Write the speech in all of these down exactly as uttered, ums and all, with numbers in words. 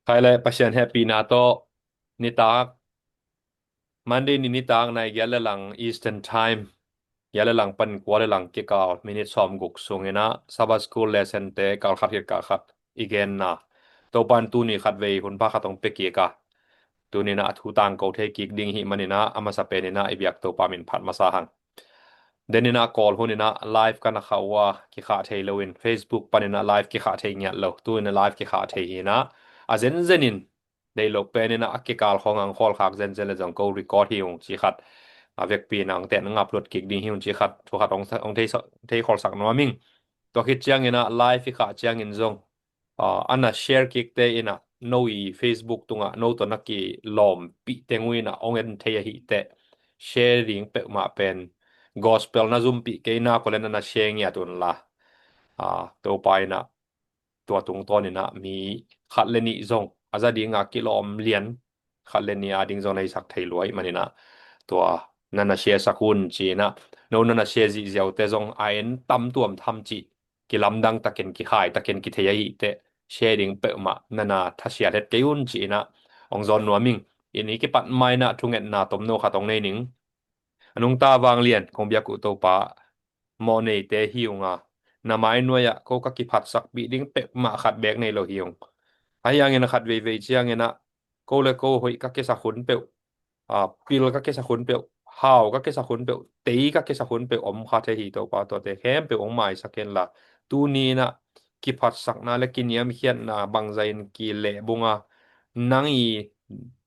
Khai le Pasian hehpihna tawh nitak, Monday ni nitak nai giat le lang Eastern Time, giat le lang pan kua le lang kikal minit sawmguk sungin ah Sabbath School lesson te kal khat khit kal khat i genna Topa'n tuni khatvei hun pha khat hong pia kik a, tuni in ah a thu tangko thei kik ding hi manin ah a masa pen in ah i biak Topa min phat masa hang. Den in ah Kawl hun in ah live ka na khah uh a, kikhah thei lo in, Facebook pan in ah live kikhah thei ngiat lo, tu in ah live kikhah thei hi in ah, a zenzen in deih lo pen in ah a kikal khawng ah hong khawl khak zenzen le zong ko record hi ung ci khat, a vekpi in ah hong ten hong upload kik ding hi ung ci khat, thu khat hong, hong thei, thei khawlsak nuam ing. Tua khit ciangin ah live i khah ciangin zong, ah, a na share kik te in ah no i Facebook tungah no tawh na kilawmpih teng uh in ah hong en thei ahih teh, share ding peuhmah pen gospel na zumpih kei nak uh le na na share ngiat un la, ah, Topa in ah tua tungtawn in ah mi khat le nih zong a za ding a kilawm lian khat le nih a ding zong na hisak thei lua ahih manin ah tua na na share sak un ci in ah, no na na share zihziau te zong a en tam tuam tham cih kilamdang takin, kihai takin kithei ahih teh share ding peuhmah na na thasia het kei un ci in ah hong zawn nuam ing. In i kipat ma in ah thungetna tomno khat hong nei ning. A nungta vanglian kong biak uh Topa, mawh neite hi ung a, na mai nuai ah ko ka kiphatsakpih ding peuhmah khat beek nei lo hi ung. Ahi hangin a khat veivei ciangin ah ko le ko hoih ka kisak hun peuh, ah, pil ka kisak hun peuh, hau ka kisak hun peuh, tei ka kisak hun peuh om kha thei hi Topa, tuate khempeuh hong maisak hen la, tuni in ah kiphatsakna le kiniamkhiatna bangzah in kilehbung a, nang i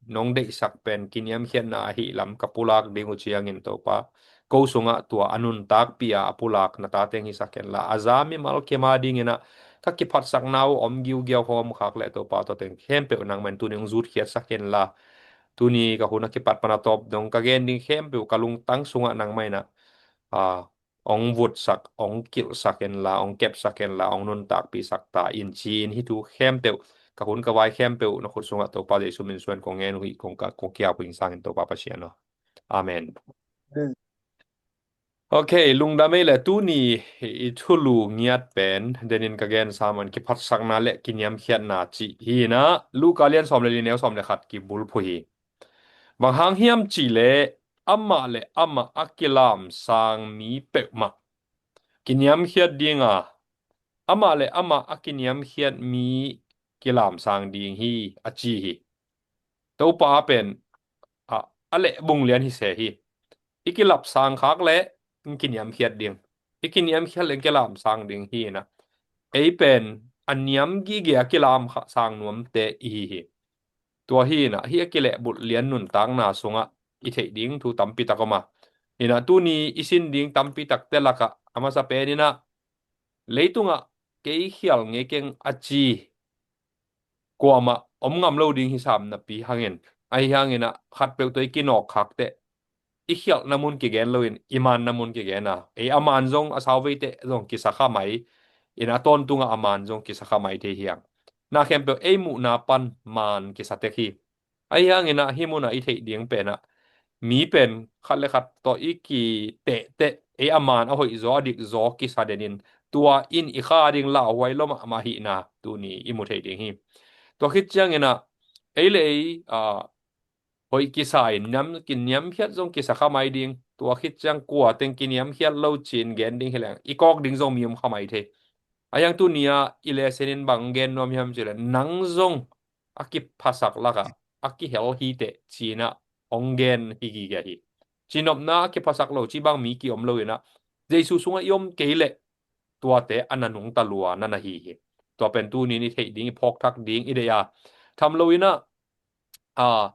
nong deihsak pen kiniamkhiatna ahih lam ka pulak ding uh ciangin Topa, ko sungah tua a nuntakpih a a pulak na ta teng hisak hen la, a za mimal kim a ding in ah ka kiphatsakna uh om giugiau khawng om khak leh Topa, tua teng khempeuh nangmah in tuni hong zutkhiatsak hen la, tuni ka hun a kipat pan a tawp dong ka gen ding khempeuh ka lungtang sungah nangmah in ah, ah, hong vutsak, hong kilhsak hen la, hong kepsak hen la, hong nuntakpihsak ta in ci in hih thu khempeuh, ka hun ka vai khempeuh na khut sungah Topa Jesu min suang kong ngen uh hi, kong ka, kong ki-ap uh hi ing sangin Topa Pasian aw. Amen. Amen. Ok, lungdam ei le, tuni i thulu ngiat pen, den in ka gen sam an kiphatsakna le kiniamkhiatna cih hi in ah, Luka lian sawm le li neu sawm le khat kibulphuh hi. Bang hang hiam cih leh amah le amah a kilamsang mi peuhmah kiniamkhiat ding a, amah le amah a kiniamkhiat mi kilamsang ding hi a ci hi. Topa pen a, a lehbung lian hi se hi. I kilapsang khak leh in kiniamkhiat ding, i kiniamkhiat leh in kilamsang ding hi in ah, ei pen a niam gige a kilamsang nuamte i hi hi. Tua hi in ah, hih a kilehbulh lian nuntakna sungah i theih ding thu tampi tak om a, in ah tuni i sin ding tampi takte lakah a masa pen in ah, leitungah kei khial ngei keng a ci kuamah om ngam lo ding hi sam napi hangin, ahi hangin ah khatpeuh tawh i kinawk khak teh i khialhna mun kigen loin i manna mun kigen a, ei a man zong a sauvei teh zong kisa kha mai in, a tawntungah a man zong kisa kha mai thei hi hang. Na khempeuh ei muhna pan man kisa tek hi. Ahi hangin ah hih munah i theih ding pen ah, mi pen khat le khat tawh i kitehteh ei a man a hoih zaw a dik zaw kisa den in, tua in i kha ding lauhuai lua mahmah ahihna tuni i mu thei ding hi. Tua khit ciangin ah ei le ei, ah, hoih kisa in niam, kiniamkhiat zong kisa kha mai ding. Tua khit ciang kua teng kiniamkhiat lo ci-in gen ding hi leng i kawk ding zong mi om kha mai thei. Ahi hang tuni ah i lesson in bang gen nuam hiam cih leh, nang zong a kiphasak lakah a kihel hi teh ci-in ah hong gen hi gige hi. Cinopna a kiphasak lo cih bang mi ki-om lo in ah, Jesu sungah i om kei leh tuate a na nungta lua na na hi hi. Tua pen tuni in i theih ding, i phawk thak ding i deih a, tham lo in ah, a,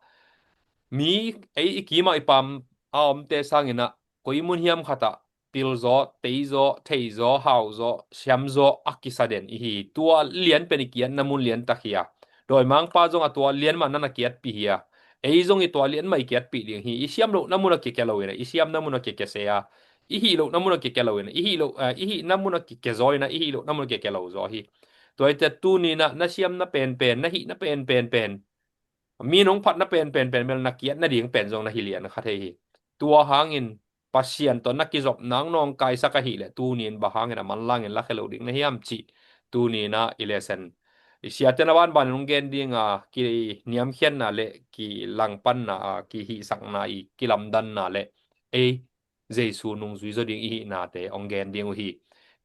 mi ei i kimah i pam a omte sangin ah koi mun hiam khat ah pil zaw, tei zaw, thei zaw, hau zaw, siam zaw a kisa den i hi. Tua lian pen i kiatna mun lian tak hi a, dawimangpa zong a tua lian mah na na kiatpih hi a, ei zong i tua lian mah i kiatpih ding hi. I siam lohna mun a kike lo in ah, i siamna mun a kike se a, i hih lohna mun a kike lo in ah, i hih loh, a, i hihna mun a kike zaw in ah, i hih lohna mun a kike lo zaw hi. Tua hi teh tuni in ah na siamna penpen, na hihna penpen pen, mi nong phatna penpen pen bel na kiatna ding pen zong na hi lian kha thei hi. Tua hangin Pasian tawh na kizopna hong nawngkaisak ahih leh tuni in bang hangin a manlangin lakhia lo ding na hiam cih tuni in ah i lesson i siate na banban hong gen ding a, kiniamkhiatna le kilangpanna a, kihihsakna i kilamdanna le ei Jesu nungzui zaw ding i hihnate hong gen ding uh hi.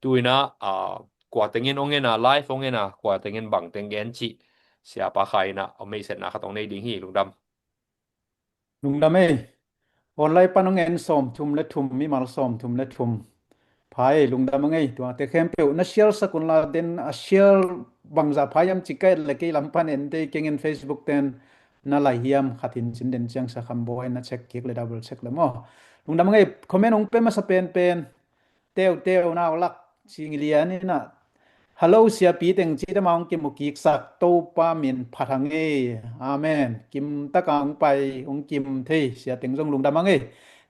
Tu-in ah, a, kua tengin hong en a, live hong en a, kua tengin bang teng gen cih, Siapa Khai in ah hong meisetna khat hong nei ding hi. Lungdam. Lungdam ei. Online pan hong en sawmthum le thum, mimal sawmthum le thum. Pha ei, lungdam a ngei. Tuate khempeuh na share sak un la, den a share bangzah pha hiam cih ka et le kei lam pan en thei keng in, Facebook ten na lai hiam khat in cin den ciang sa kham bawi na check kik le, double check le maw. Lungdam a ngei. Comment hong pia masa penpen. Teuteu nau lak cing lian in ah, "Hello, siapi teng cidam a hong kimu kiksak Topa min phat hang ei. Amen. Kim taka hong pai, hong kim thei, sia teng zong lungdam hang ei."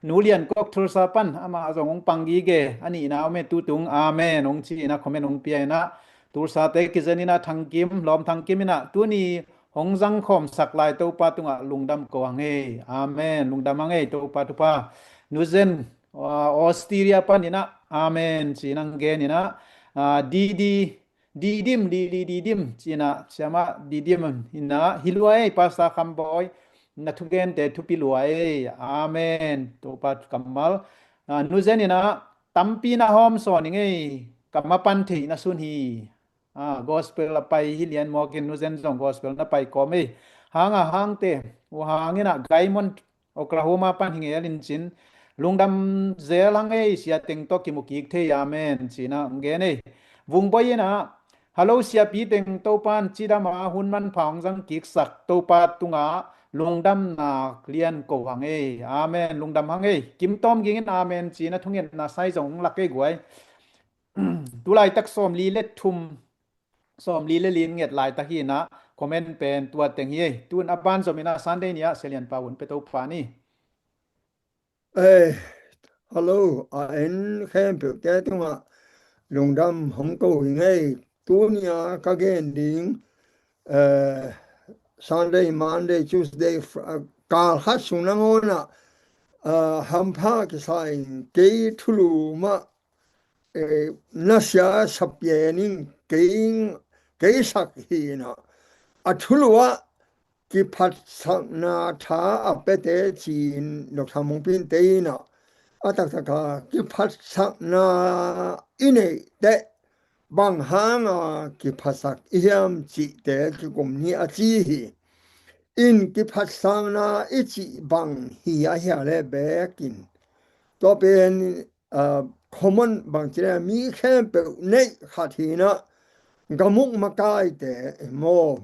Nu Lian Kok Tulsa pan, amah zong hong pang gige, a nihna om e tutung, amen hong ci in ah, comment hong pia in ah, Tulsa te kizen in ah, Thang Kim, Lawm Thang Kim in ah, tuni hong zangkhawmsak lai Topa tungah lungdam ko hang ei. Amen. Lungdam hang ei, Topa thupha. Nu Zen, ah, Australia pan in ah, amen ci in ah hong gen in ah, ah, Didi, Didim, Didi, Didim ci in ah, Siamah Didim in ah, hi lua ei, Pastor Kham Bawi, na thugente thupi lua ei. Amen. Topa kammal. Ah, Nu Zen in ah, tampi na hawm sawn ing ei, ka mapan theih na sun hi. Ah, gospel a pai hi lian mawk in, Nu Zen zong gospel na pai kawm ei. Hang a hangte, uh hang in ah, Gaimon, Oklahoma pan hi ngei a lincin, lungdam zel hang ei, sia teng tawh kimu kik thei, amen ci in ah hong gen ei. Vung Bawi in ah, "Hello, siapi teng, Topa in cidam a hun manpha hong zang kiksak Topa tungah lungdamna lian ko hang ei. Amen. Lungdam hang ei." Kim Tawm Ging in amen ci in ah, thungetna sai zong hong lak ei guai. Tu laitak sawmli le thum, sawmli le li nget laitak hi in ah, comment pen tua teng hi ei. Tu-in a banzom in ah, Sunday ni ah Sia Lian Pau hun pia to pah ni. Eh, hello, a en khempeuhte tungah lungdam hong ko hi ing ei. Tuni a ka gen ding, eh, Sunday, Monday, Tuesday, Fri-, ah, kal khat sung nangawn ah, ah, hampha kisa in kei thulu mah, eh, na sia sa pian in kei, kei sak hi in ah, a thulu ah kiphatsakna tha a piate ci-in Doctor Mungpin te in ah, a taktak a kiphatsakna i neih teh bang hang a kiphatsak i hiam cihte kikum ni a ci hi. In kiphatsakna i cih bang hi a hia le beek in, tua pen, ah, common bang ci le mi khempeuh neih khat hi in ah, gamuk makaite maw,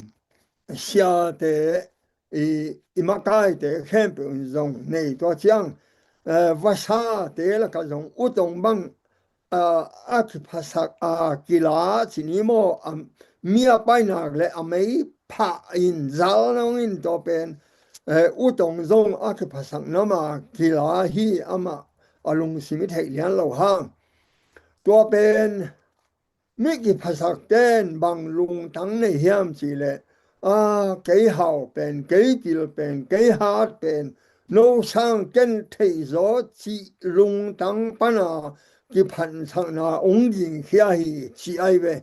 siate, i, i makaite khempeuh in zong nei. Tua ciang, eh, vasate lakah zong utong bang, ah, a kiphasak a kila ci ni maw, a, mi a painak le a mei phah in zal nong in, tua pen, eh, utong zong a kiphasak nama kila hi, amah a lungsim i theih lian lo hang. Tua pen mi kiphasak ten bang lungtang nei hiam cih leh, a, kei hau pen, kei pil pen, kei hat pen, no sang ken theih zaw cih lungtang pana kiphatsakna hong dingkhia hi ci ai ve.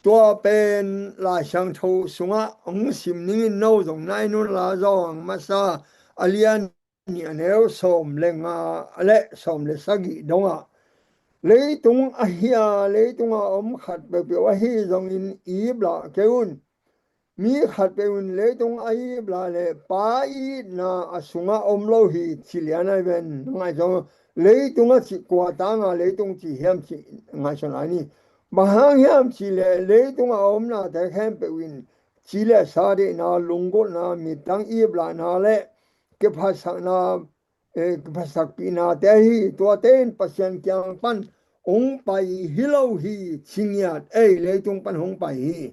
Tua pen Lai Siangtho sungah hong sim ning in, no zong nai nun la, Johan masa a lian nih a neu sawm le nga le sawm le sagih dongah, leitung ahi a, leitung a om khat peuhpeuh ahi zongin Eve lah kei un. Mi khat peuh in leitung a Eve lah leh Pa itna a sungah om lo hi ci lian ai ven. Ngai zong leitung a cih kua tanga leitung ci hiam cih ngaihsun lai ni. Bang hang hiam cih leh leitung a omnate khempeuh in ci le sa deihna, lunggulhna, midang Eve lahna le kiphatsakna, eh, kiphatsakpihnate hi. Tuate in Pasian kiang pan hong pai hi lo hi ci ngiat ei, leitung pan hong pai hi.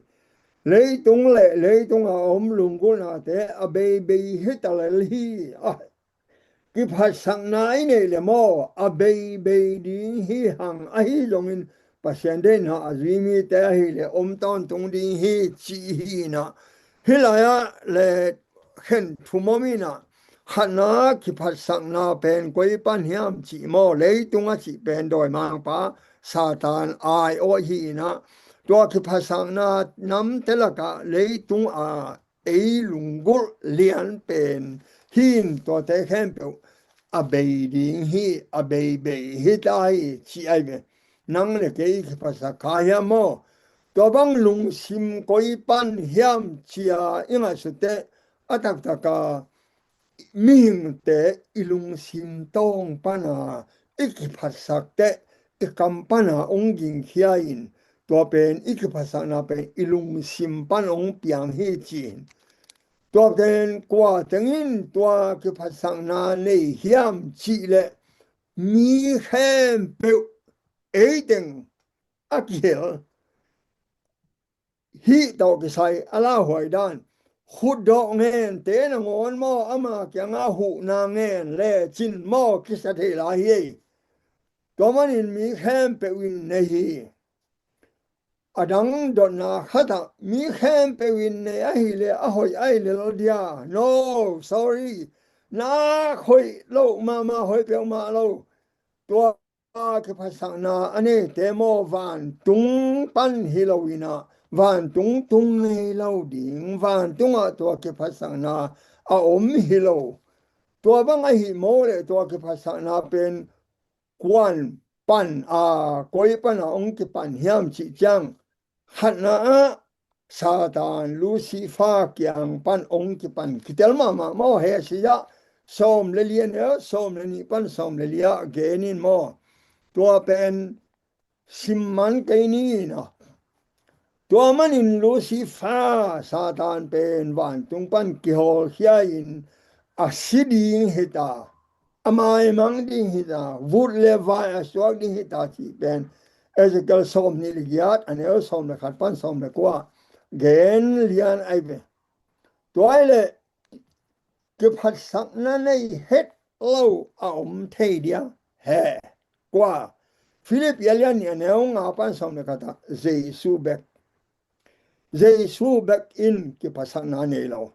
Leitung le leitung a om lunggulhnate a beibei hi ta lel hi. Ah, kiphatsakna i neih le maw, a beibei ding hi hang, ahi zongin Pasian deihna a zui mite ahi le om tawntung ding hi ci hi in ah. Hih lai-ah le khen thum om in ah, khatna kiphatsakna pen koi pan hiam cih maw, leitung a cih pen dawimangpa Satan ai-awh hi in ah, Tua kiphatsakna namte lakah leitung a ei lunggulh lian pen hi in, tuate khempeuh a bei ding hi, a beibei hi ta hi, ci ai ve. Nang le kei kiphatsak kha hiam maw? Tua bang lungsim koi pan hiam ci-a i ngaihsut teh, a taktak a mihingte i lungsim tawng pana i kiphatsak teh, i kam pana hong gingkhia in, tua pen i kiphatsakna pen i lungsim pan hong piang hi ci-in. Tua pen kua teng in tua kiphatsakna nei hiam cih leh, mi khempeuh, ei teng a kihel, hih tawh kisai a lauhuai dan, khutdawh ngente nangawn maw, ama kiangah huhna ngen lecin maw, kisa thei lai hi ei. Tua manin mi khempeuh in nei hi. A dang dotna khatah mi khempeuh in nei ahih leh a hoih ai lel dia? No, sorry. Nak hoih loh mahmah, hoih peuhmah lo. Tua kiphatsakna a neite maw, vantung pan hi lo in ah, vantung tung ngei lo ding, vantungah tua kiphatsakna a om hi lo. Tua bang ahi maw leh, tua kiphatsakna pen kuan pan a, koi pana hong kipan hiam cih ciang, khatna ah Satan Lucifer kiang pan hong kipan kitel mahmah maw. Hesaya sawm le li a neu sawm le nih pan sawm le li ah gen in maw. Tua pen sim man kei ni in ah. Tua manin Lucifer, Satan pen vantung pan kihawlkhia in a si ding hi ta, a maimang ding hi ta, vut le vai a suak ding hi ta cih pen Ezekiel sawm nih le giat a neu sawm le khat pan sawm le kua gen lian ai ve. Tua ai leh kiphatsakna nei het lo a om thei dia? He, kua? Philippi a lian nih a neu nga pan sawm le khat ah Jesu bek, Jesu bek in kiphatsakna nei lo.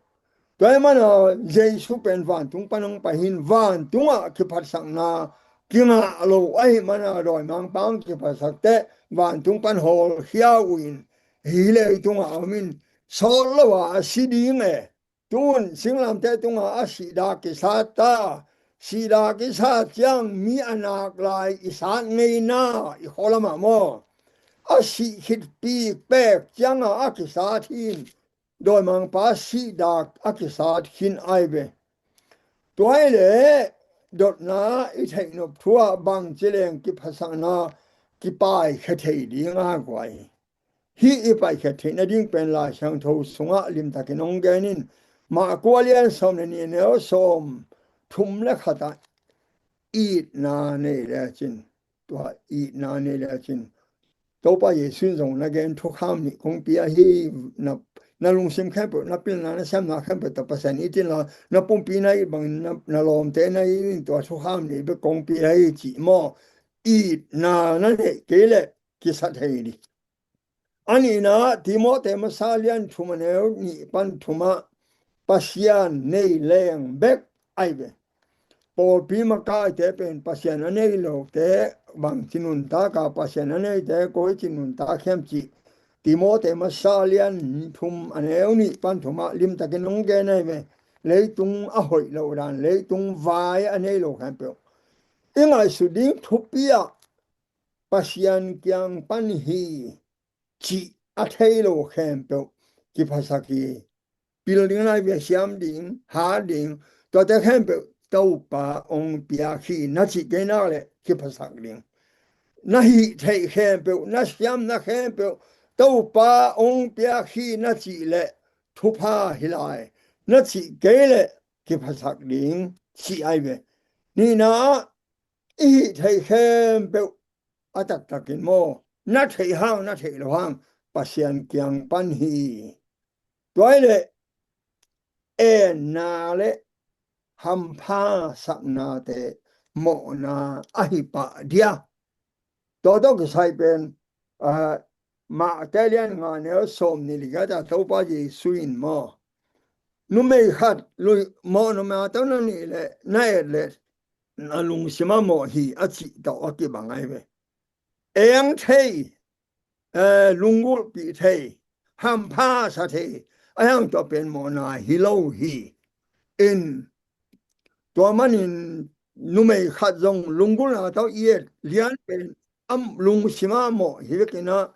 Tua ahih mana Jesu pen vantung pan hong pai hi in, vantungah kiphatsakna kingah lo ahih mana dawimangpa hong kiphatsak teh vantung pan hawlkhia uh in, hih leitungah om in, sawt lo a a si ding e. Tun singlamteh tungah a sihdah kisat ta, sihdah kisat ciang mi a nak lai i sat ngeina i khualamah maw, a sih khit pikpek ciangah a kisat hi in, dawimangpa sihdah a kisat khin ai ve. Tua ai leh dotna i theih nop thu ah bangci leng kiphatsakna kipaikhia thei ding a guai. Hih i paikhiat theihna ding pen Lai Siangtho sungah limtakin hong gen in, Marka a lian sawm le nih a neu sawm thum le khat ah itna nei lecin, tua itna nei lecin Topa Jesu in zong na gen thukham nih kong pia hi. Na, na lungsim khempeuh, na pilna, na siamna khempeuh tawh Pasian it inla, na pumpi na it bangin na, na lawmte na it in, tua thukham nih bek kong pia hi, cih maw. Itna na neih kei leh kisa thei ding. A nihna ah Timote masa lian thum a neu nih pan thum ah Pasian nei leng bek ai ve. Pawlpi makaite pen Pasian a nei lote bangci nuntak a, Pasian a neite koici nuntak hiam cih Timote masa lian thum a neu nih pan thum ah limtakin hong gen ai ve. Leitung a hoih loh dan, leitung vai a nei lo khempeuh i ngaihsut ding thupi ah Pasian kiang pan hi cih a thei lo khempeuh kiphasak hi. Pil ding lai ve, siam ding, hat ding, tuate khempeuh Topa hong piak hi. Na cih kei nak leh kiphasak ding. Na hih theih khempeuh, na siamna khempeuh Topa hong piak hi na cih leh thupha hi lai. Na cih kei leh kiphasak ding, cih ai ve. Nihna ah i hih theih khempeuh a taktakin maw, na theih hang na theih loh hang Pasian kiang pan hi. Tua ai leh enna le hampha saknate mawhna ahi pah dia? Tua tawh kisai pen, ah, Mate lian nga neu sawm nih le giat ah Topa Jesu in maw, numei khat lui mawh numei a tawh na nih leh na et leh na lungsim ah mawh hi a cih tawh a kibang ai ve. Eng thei, eh, lunggulhpih thei, hampha sa thei, a hiang tua pen mawhna hi lo hi. In tua manin numei khat zong lunggulhna tawh i et lian pen a lungsim ah mawh hi vekin ah,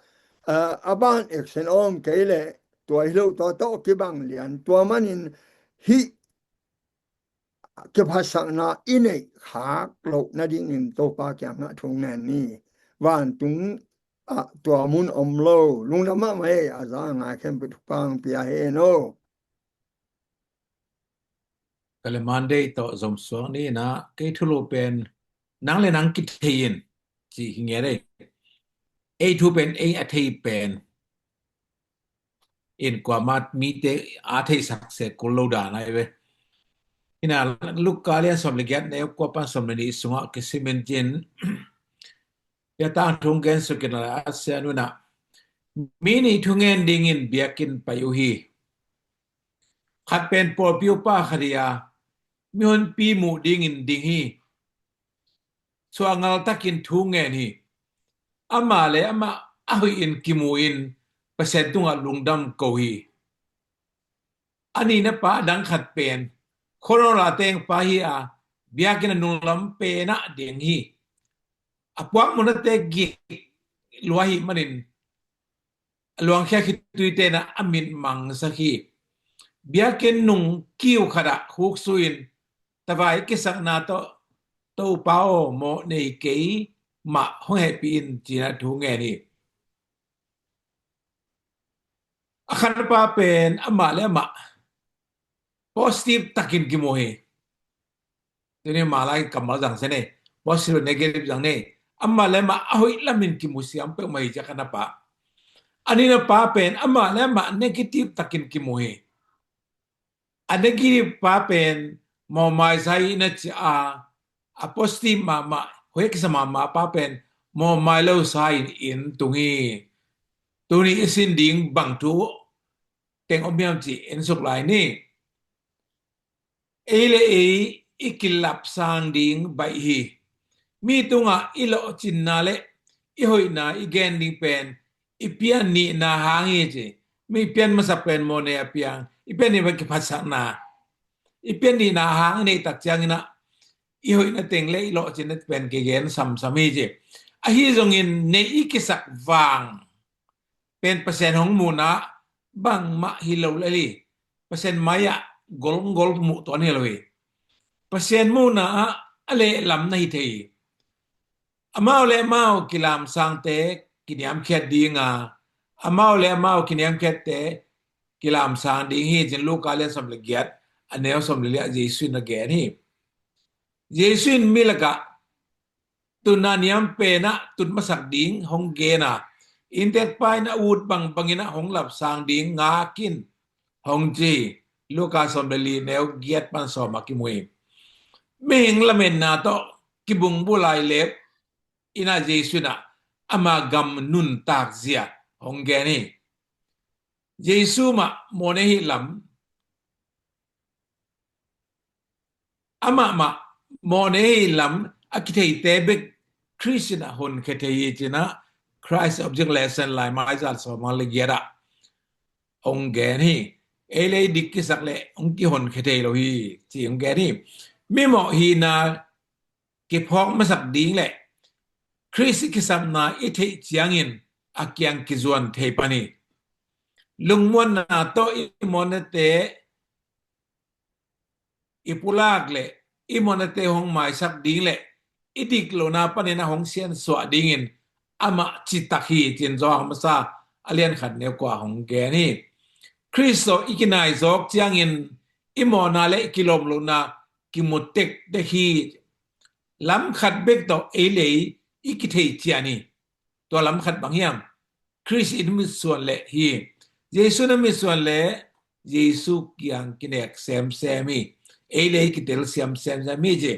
eh, a ban action om kei leh tua hi lo, tua tawh kibang lian. Tua manin hih kiphatsakna i neih khak loh nadingin Topa kiangah thu ngen ni. Vantung ah tua mun om lo. Lungdam mahmah ei, a za a ngai khempeuh thupha hong pia hen aw. Kale Monday tawh zomsuak ni in ah, kei thulu pen nang le nang kithei in ci hi nge dei. Ei thu pen ei a thei pen in kuamah mite a theisak se kul lo dan ahi ve. In ah Luka lian sawm le giat neu kua pan sawm le nih sungah kisimin cin, Pia tangthu gen sukin a la a sia nunah mi nih thu ngen dingin biakinn pai uh hi. Khat pen pawlpi upa khat hi a, mihonpi muh dingin ding hi. Suangal takin thu ngen hi. Amah le amah a hoihin kimu in Pasian tungah lungdam ko hi. A nihna pa a dang khat pen khuanawla tengpa hi a, biakinn a nunglam penah ding hi. A puak muhnate gik lua hi manin a luangkhia khitui tenah a min mangsak hi. Biakinn nung kiu khatah khuksu in tavai kisakna tawh Topa aw, mawh nei kei mah hong hehpih in cinah thu ngen hi. A khatpa pen amah le amah positive takin kimu hi. Tuni mah lai kammal zang se nei. Positive negative zang nei. Amah le amah a hoih lamin kimu siam peuhmah hi ci a khatpa. A nihna pa pen amah le amah negative takin kimu hi. A negative pa pen mawhmaisa hi na ci a, a positive mahmah, hoih a kisa mahmah pa pen mawhmai lo sa in in tung hi. Tuni i sin ding bang thu teng om hiam ci en suk lai ni. Ei le ei i kilapsang ding baih hi. Mi tungah i lawhcinna le i hoihna i gen ding pen i pian nihna hang hi ci. Mi pian masak pen mawhnei a piang, i pian nih pen kiphatsakna. I pian nihna hang i neih tak ciangin ah i hoihna teng le i lawhcinna pen kigen samsam hi ci. Ahi zongin neih i kisak vang pen Pasian hong muhna bangmah hi lo lel hi. Pasian mai-ah golgol muh tuan hi lo hi. Pasian muhna ah a lehlam na hi thei hi. Amau le amau kilamsangte kiniamkhiat ding a, amau le amau kiniamkhiatte kilamsang ding hi cin Luka lian sawm le giat a neu sawm le li ah Jesu in a gen hi. Jesu in mi lakah tunna niam penah tut masak ding hong gen a, inntekpa in a ut bangbangin ah hong lapsang ding ngak in hong ci. Luka sawm le li neu giat pan sawm ah kimu hi. Mihing lametna tawh kibung bulai lep in ah Jesu in ah ama gam nuntak zia hong gen hi. Jesu mah mawhnei hi lam, amah mah mawhnei hi lam a kitheite bek Khrist in ah honkhia thei hi cin ah Christ Object Lesson lai maizal sawm le giat ah hong gen hi. Ei le ei dik kisak le hong kihonkhia thei lo hi ci hong gen hi. Mimawh hihna kiphawk masak ding le Khrist i kisapna i theih ciangin a kiang kizuan thei pan hi. Lungmuanna tawh i mawhnate i pulak le i mawhnate hong maisak ding le i dik lohna panin a hong siansuah dingin amah citak hi cin Johan masa a lian khat neu kua hong gen hi. Khrist tawh i kinai zawk ciangin i mawhna le i kilawm lohna kimu tektek hi. Lam khat bek tawh ei le ei i kithei cian hi. Tua lam khat bang hiam? Khrist in mitsuan leh hi. Jesu na mitsuan leh Jesu kiang kinek semsem hi. Ei le ei kitel siam semsem hi ci.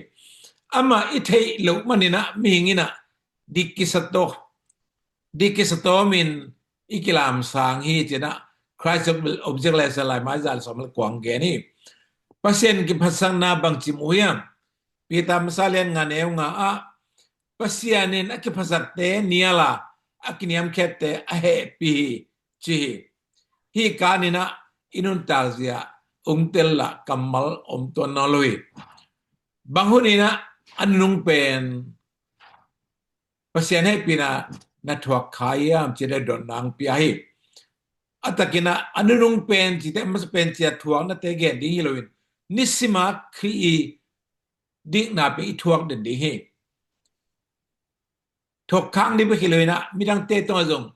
Amah i theih loh manin ah mihing in ah dik kisa tawh, dik kisa tawmin i kilamsang hi cin ah Christ Object Lesson lai maizal sawm le kua hong gen hi. Pasian kiphatsakna bangci mu hiam? Peter masa lian nga neu nga ah Pasian in a kiphatsakte nial a, a kiniamkhiatte a hehpih hi, ci hi. Hih kaninah i nuntak zia ungtel lah kammal om tuan nawn lo hi. Bang huninah a nunung pen Pasian hehpihna na thuak kha hiam ci le dotna hong pia hi. A takinah a nunung pen cite masa pen cia thuaknate gen ding hi loin, nisima Khrih i dikna pen i thuak den ding hi. Thuak khak ding bek hi loinah midangte tungah zong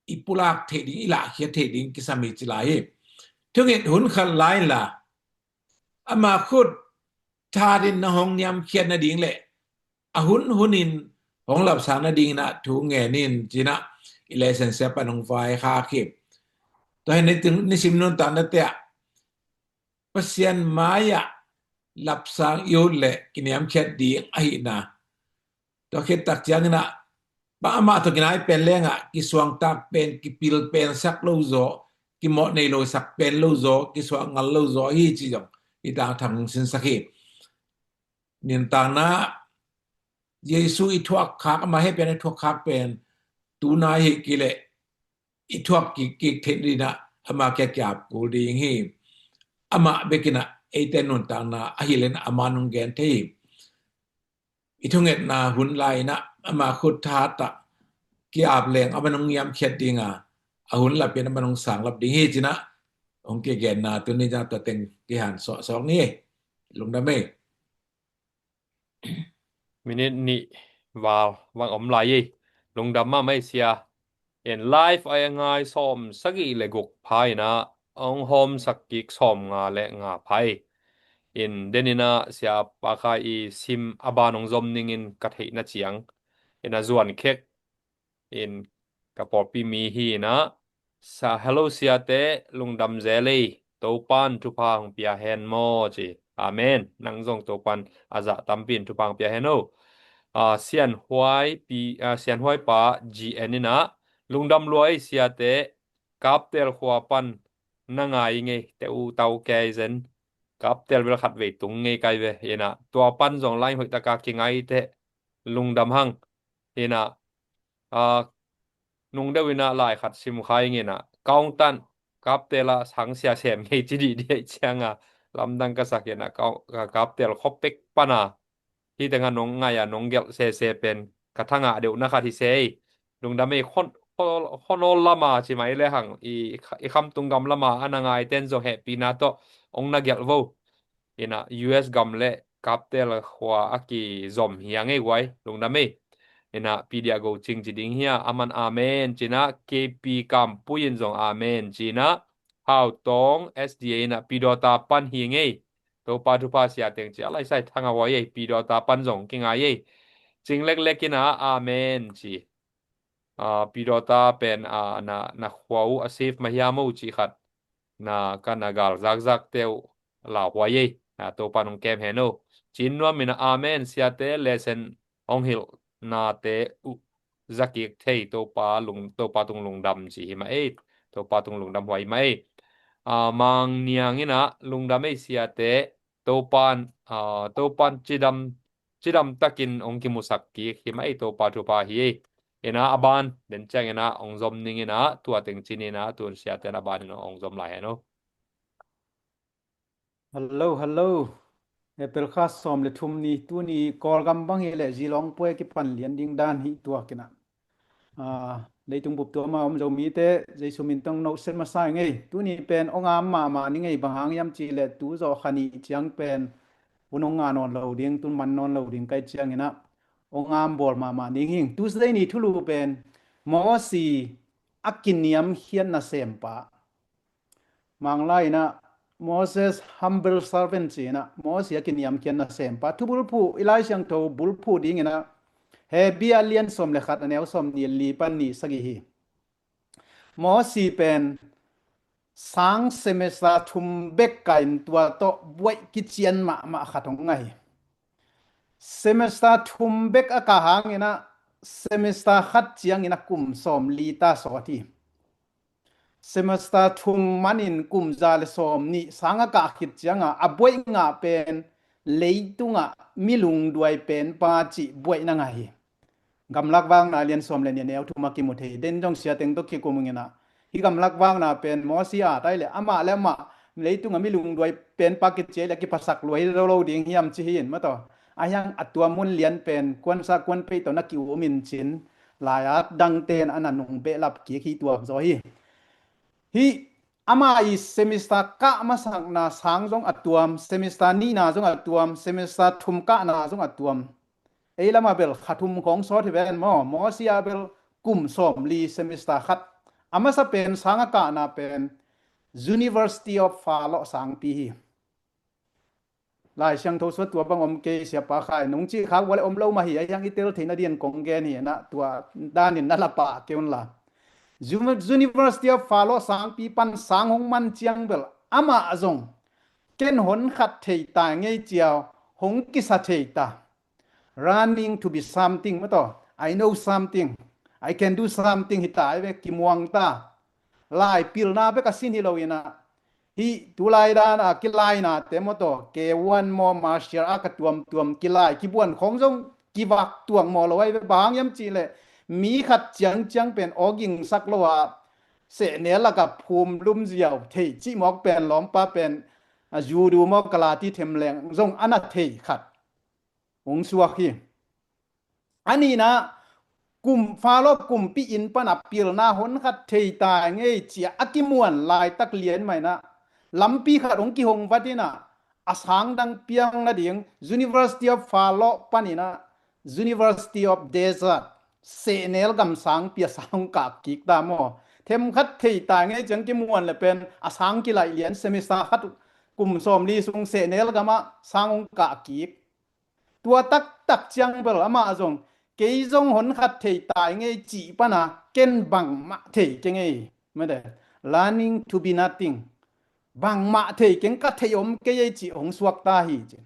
i pulak theih ding, i lahkhiat theih ding kisam hi ci lai hi. Thunget hun khat lai inla ama khut thahat in na hong niamkhiat nading le a hun hunin hong lapsang nadinginah thu ngen in cinah i lesson siapa nong vaikhak hi. Tua hi nisim nuntaknate ah Pasian mai-ah lapsang i ut le kiniamkhiat ding ahihna. Tua khit tak cianginah bang amah tawh kinai pen lengah kisuangtak pen, kipil pen sak lo zaw, kimawh nei lo sak pen lo zaw, kisuah ngal lo zaw hi ci zong i tangthang sinsak hi. Nuntakna Jesu i thuak khak, ama hehpihna i thuak khak pen tuna hi kei leh i thuak kik kik theih dinah ama kia kiap kul ding hi. Amah bekinah eite nuntakna ahi lenah ama nong gen thei hi. I thungetna hun lai inah ama khut thahat ah kiap leng ama nong niamkhiat dinga a hun lapin ama nong sanglap ding hi cinah hong kigenna tuni na tua teng kihan sawhsawk ni. Lungdam ei. Minit nih val vang om lai ei. Lungdam mahmah ei sia. In live a ngai sawm sagih le guk pha inah hong hawmsak kik sawm nga le nga pha ei. In deninah sia Pakai i sim a ban hong zom ningin ka theihna ciang inah zuan khek in ka pawlpi mi hi inah sa, hello siate, lungdam zel ei, Topan thupha hong pia hen maw ci. Amen. Nang zong Topan a zah tampi in thupha hong pia hen o. Ah, Sianhuai pi, ah, Sianhuai pa G N inah lungdam lua ei siate, Kaptel khua pan na ngai ngei te u tau kei zen. Kaptel bel khat vei tung ngei kai ve inah tua pan zong lai hoihtaka kingai te lungdam hang. Inah ah, nung deuh inah lai khat sim khai inginah kaungtan Kaptel ah sang sia sem ngei ci dih dih cianga lamdang ka sak inah Kaptel khop pek pana hi tengah nong ngai a nong gelh sese pen ka thangah deuhna khat hi sei. Lungdam ei. Khon, khon, khonol lama ci mai le hang i, i khamtung gam lama a na ngai ten zong hehpihna tawh hong na gelh vo. Inah U S gam le Kaptel khua a kizom hi a ngei guai, lungdam ei. Inah P D a go cing ci ding hi a, aman amen cinah K P Kampui in zong amen cinah Hautawng S D A inah Pidawta pan hi ngei. Topa thupha sia teng ci a laisai thanga huai ei, Pidawta pan zong kingai ei. Cing leklek inah amen ci. Ah, Pidawta pen ah, na, na khua uh a safe mah hiam o ci khat na ka na gal zakzak te uh lauhuai ei. Ah, Topa nong kem hen o. Cin nuam inah amen siate, lesen hong hilh nate uh zakik thei Topa lung, Topa tung lungdam ci hi mah ei. Topa tung lungdam huai hi mah ei. Ah, Mang Niang inah lungdam ei siate, Topan, ah, Topan cidam cidam takin hong kimusak kik hi mah ei. Topa thupha hi ei. Inah a ban den ciang inah hong zom ning inah tua teng cin inah tun siate na ban inah hong zom lai hen o. Hello, hello. April kha sawm le thum ni, tuni Kawlgam bang hi leh Zilong puai kipan lian ding dan hi tuak inah. Ah, leitung bup tuama om Zomite Jesu min tawh nong set masa ing ei. Tuni pen hong am mahmah ning ei, bang hang hiam cih leh tu zawh kha nih ciang pen hun hong ngah nawn lo ding, tun man nawn lo ding kai ciang inah hong am bawl mahmah ning hing. Tuesday ni thulu pen Mosi a kiniamkhiat nasempa. Manglai inah Moses humble servant ci inah Mosi a kiniamkhiat nasempa. Thubulphuh, i Lai Siangtho bulphuh ding inah Hebru a lian sawm le khat, a neu sawm ni li pan ni sagih hi. Mosi pen sang semester thum bek ka in tua tawh buaih kician mahmah khat hong ngah hi. Semester thum bek a kah hang inah semester khat ciang inah kum sawm li ta sawt hi. Semester thum manin kum za le sawm nih sang a kah khit cianga a buaih ngah pen leitungah mi lungduai penpa cih buaihna ngah hi. Gamlak Vakna lian sawm le nih, a neu thum ah kimu thei. Den zong siateng tawh kikum ung inah, hih Gamlak Vakna pen Mawsi a tai le amah le amah leitung a mi lungduai pen pa kici le kiphasak lua hi lo lo ding hiam ci hi in maw taw. Ahi hang a tuam mun lian pen kuansa kuan peih tawh na ki-um in cin, lai-at dangte'n a na nung behlap kik hi tuak zaw hi. Hih ama i semester kah masakna sang zong a tuam, semester nihna zong a tuam, semester thum kahna zong a tuam. Ei lamah bel kha thum khawng sawt hi ven maw. Mawsi a bel kum sawmli, semester khat. A masa pen sang a kahna pen University of Pharaoh sangpi hi. Lai Siangtho sungah tua bang om kei, Siapa Khai, nong cih khak uh leh om lo mah hi. Ahi hang i tel theihna dingin kong gen hi inah, tua danin na la pah kei un la. Uni-, University of Pharaoh sangpi pan sang hong man ciang bel amah zong ken hon khat thei ta ngei ci-a hong kisa thei ta. Running to be something maw taw. I know something. I can do something hi ta, ai ve, kimuang ta. Lai pilna bek a sin hi lo inah, hih tulai dan a kilainate maw taw, K one maw, martial art a tuamtuam kilai kibuan khawng zong kivak tuak maw lo ai ve. Bang hang hiam cih leh mi khat ciangciang pen aw gingsak lo a, sehnel lakah phum lum ziau thei cih mawk pen, lawmpa pen a judo maw, kalati them leng zong a na thei khat hong suak hi. A nihna, kum Pharaoh kumpi inn pan a pilna hon khat thei ta ngei ci-a a kimuan laitak lian mah inah, lampi khat hong kihong vat inah, a sang dang piang nading, University of Pharaoh pan inah University of Desert, sehnel gam sangpi a sang hong kah kik ta maw. Them khat thei ta ngei ci-a kimuan le pen a sang kilaih lian, semester khat, kum sawmli sung sehnel gamah sang hong kah kik. Tua taktak ciang bel amah zong, kei zong hon khat thei ta ngei cih pan a ken bangmah thei keng ei. Mede, learning to be nothing. Bangmah thei keng, ka theih om kei ei cih hong suak ta hi ci.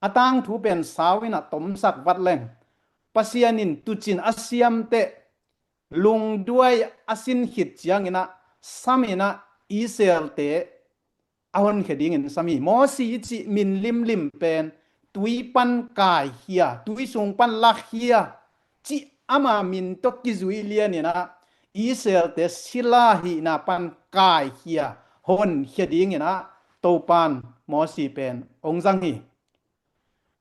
A tangthu pen sau inah tomsak vat leng, Pasian in tuucin a siamteh lungduai a sin khit ciang inah sam inah Israelte a honkhia dingin sam hi. Mawsi i cih min limlim pen tui pan kaikhia, tui sung pan lakhia cih ama min tawh kizui lian inah Israelte sila hihna pan kaikhia, honkhia ding inah Topan Mawsi pen hong zang hi.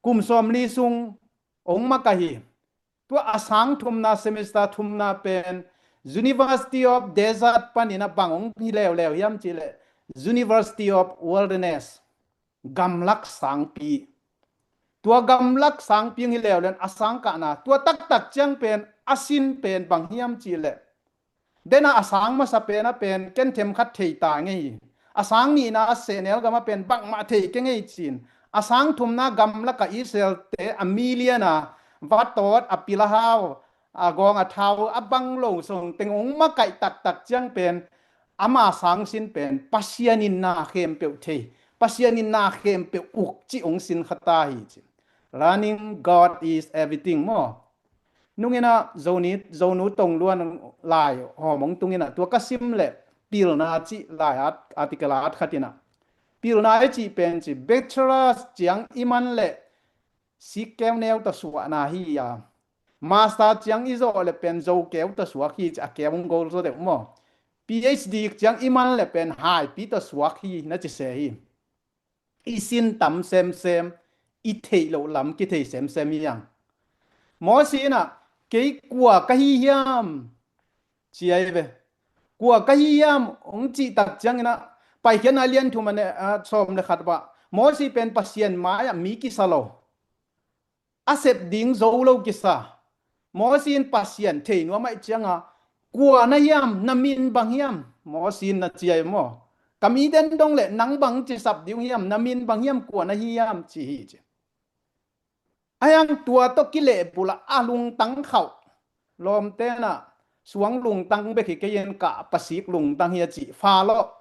Kum sawmli sung hong makaih hi. Tua a sang thumna, semester thumna pen University of Desert pan inah bang hong hi leuleu hiam cih leh University of Wilderness, gamlak sangpi. Tua gamlak sangpi hong hi leuleu in a sang kahna, tua taktak ciang pen a sin pen bang hiam cih leh, den a a sang masa pen a pen ken them khat thei ta ngei hi. A sang nihna a sehnel gamah pen bangmah thei keng ei ci-in, a sang thumna gamlakah Israelte a million a va tawt, a pil a hau, a gawng a thau a bang lo sung teng hong makaih taktak ciang pen ama sang sin pen Pasian in na khempeuh thei, Pasian in na khempeuh uk cih hong sin kha ta hi ci. Learning God is everything maw. Nung inah Zoni, Zonu Tongluan lai hawm hong tung inah, tua ka sim leh pilna cih lai at, article at khat inah, pilna i cih pen ci, bachelor ciang i man leh sikkeu neu tawh suahna hi a, master ciang i zawh leh pen zokeu tawh suak hi ci, a keu hong gol zaw deuh maw. PhD ciang i man leh pen haipi tawh suak hi na ci se hi. I sin tam semsem, i theih loh lam kithei semsem hi hang. Mawsi inah, kei kua ka hi hiam? Ci ai ve. Kua ka hi hiam hong cih tak ciang inah, Paikhiatna lian thum a neu, a, sawm le khat ah Mawsi pen Pasian mai-ah mi kisa lo, a sep ding zo lo kisa. Mawsi in Pasian thei nuam ahih cianga, kua na hiam, na min bang hiam? Mawsi in na ci ai maw. Ka mi den dong leh nang bang ci sap ding hiam, na min bang hiam, kua na hiam ci hi ci. Ahi hang tua tawh kilehbulh a a lungtang khauh. Lawmte inah, suang lungtang bek hi kei in, kah pasik lungtang hi a ci. Pharaoh,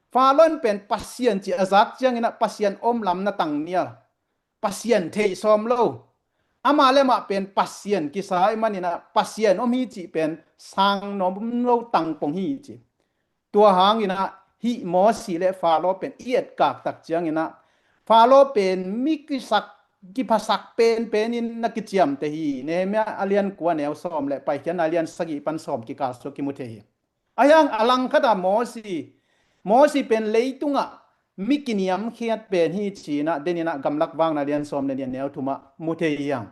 Pharaoh in pen Pasian cih a zak ciang inah Pasian om lam na tangnial. Pasian theih sawm lo. Amah le amah pen Pasian kisa ahih man inah Pasian om hi cih pen sang nuam lo tangpong hi ci. Tua hang inah hih Mawsi le Pharaoh pen i etkak tak ciang inah, Pharaoh pen mi kisak kiphasak penpen in na kiciamteh hi. Nehemiah a lian kua neu sawm le Paikhiatna a lian sagih pan sawm kikal sua kimu thei hi. Ahi hang a langkhat ah Mosi, Mosi pen leitungah mi kiniamkhiat pen hi ci-in ah, den in ah Gamlak Vakna lian sawm le nih a neu thum ah mu thei hi hang.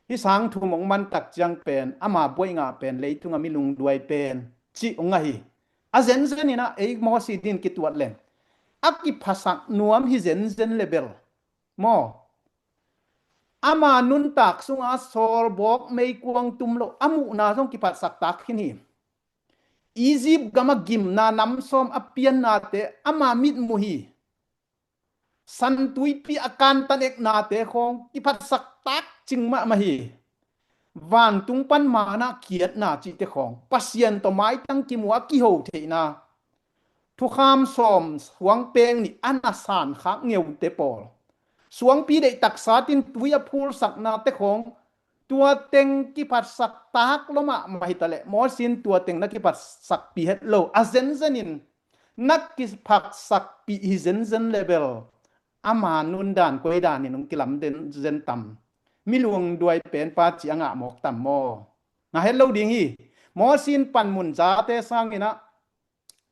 Hih sang thum hong man tak ciang pen ama buaih ngah pen leitungah mi lungduai pen cih hong ngah hi. A zenzen in ah ei Mosi din kituat leng a kiphasak nuam hi zenzen le bel maw, ama nuntak sunga sawlbawk meikuang tum lo a muhna zong kiphatsak tak khin hi. Egypt gam a gimna nam sawm a piannate ama mitmuh hi. San Tuipi a kantan eknate khawng kiphatsak tak cing mahmah hi. Vantung pan manna kiatna cihte khawng, Pasian tawh maitang kimu a kiho theihna, thukham sawm suang peng nih a na sankhak ngeute pawl, suangpi deih taksa tin tui a phulsaknate khawng, tua teng kiphatsak tak lua mahmah hi ta leh, Mosi in tua teng na kiphatsakpih het lo. A zenzen in na kiphatsakpih hi zenzen le bel ama nundan koidan in hong kilam den zen tam? Mi lungduai penpa cih a ngah mawk tam maw? Ngah het lo ding hi. Mosi in panmun zate sangin ah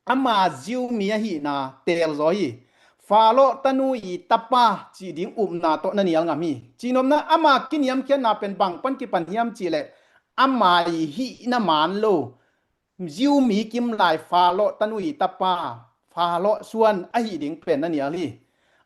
ama Jew mi ahihna teelzaw hi. Faro tanu i tapa cih ding upna tawh na nial ngam hi. Cihnopna ama kiniamkhiatna pen bang pan kipan hiam cih leh ama i hihna man lo Jew mi kimlai Faro tanu i tapa, Faro suan ahi ding pen na nial hi.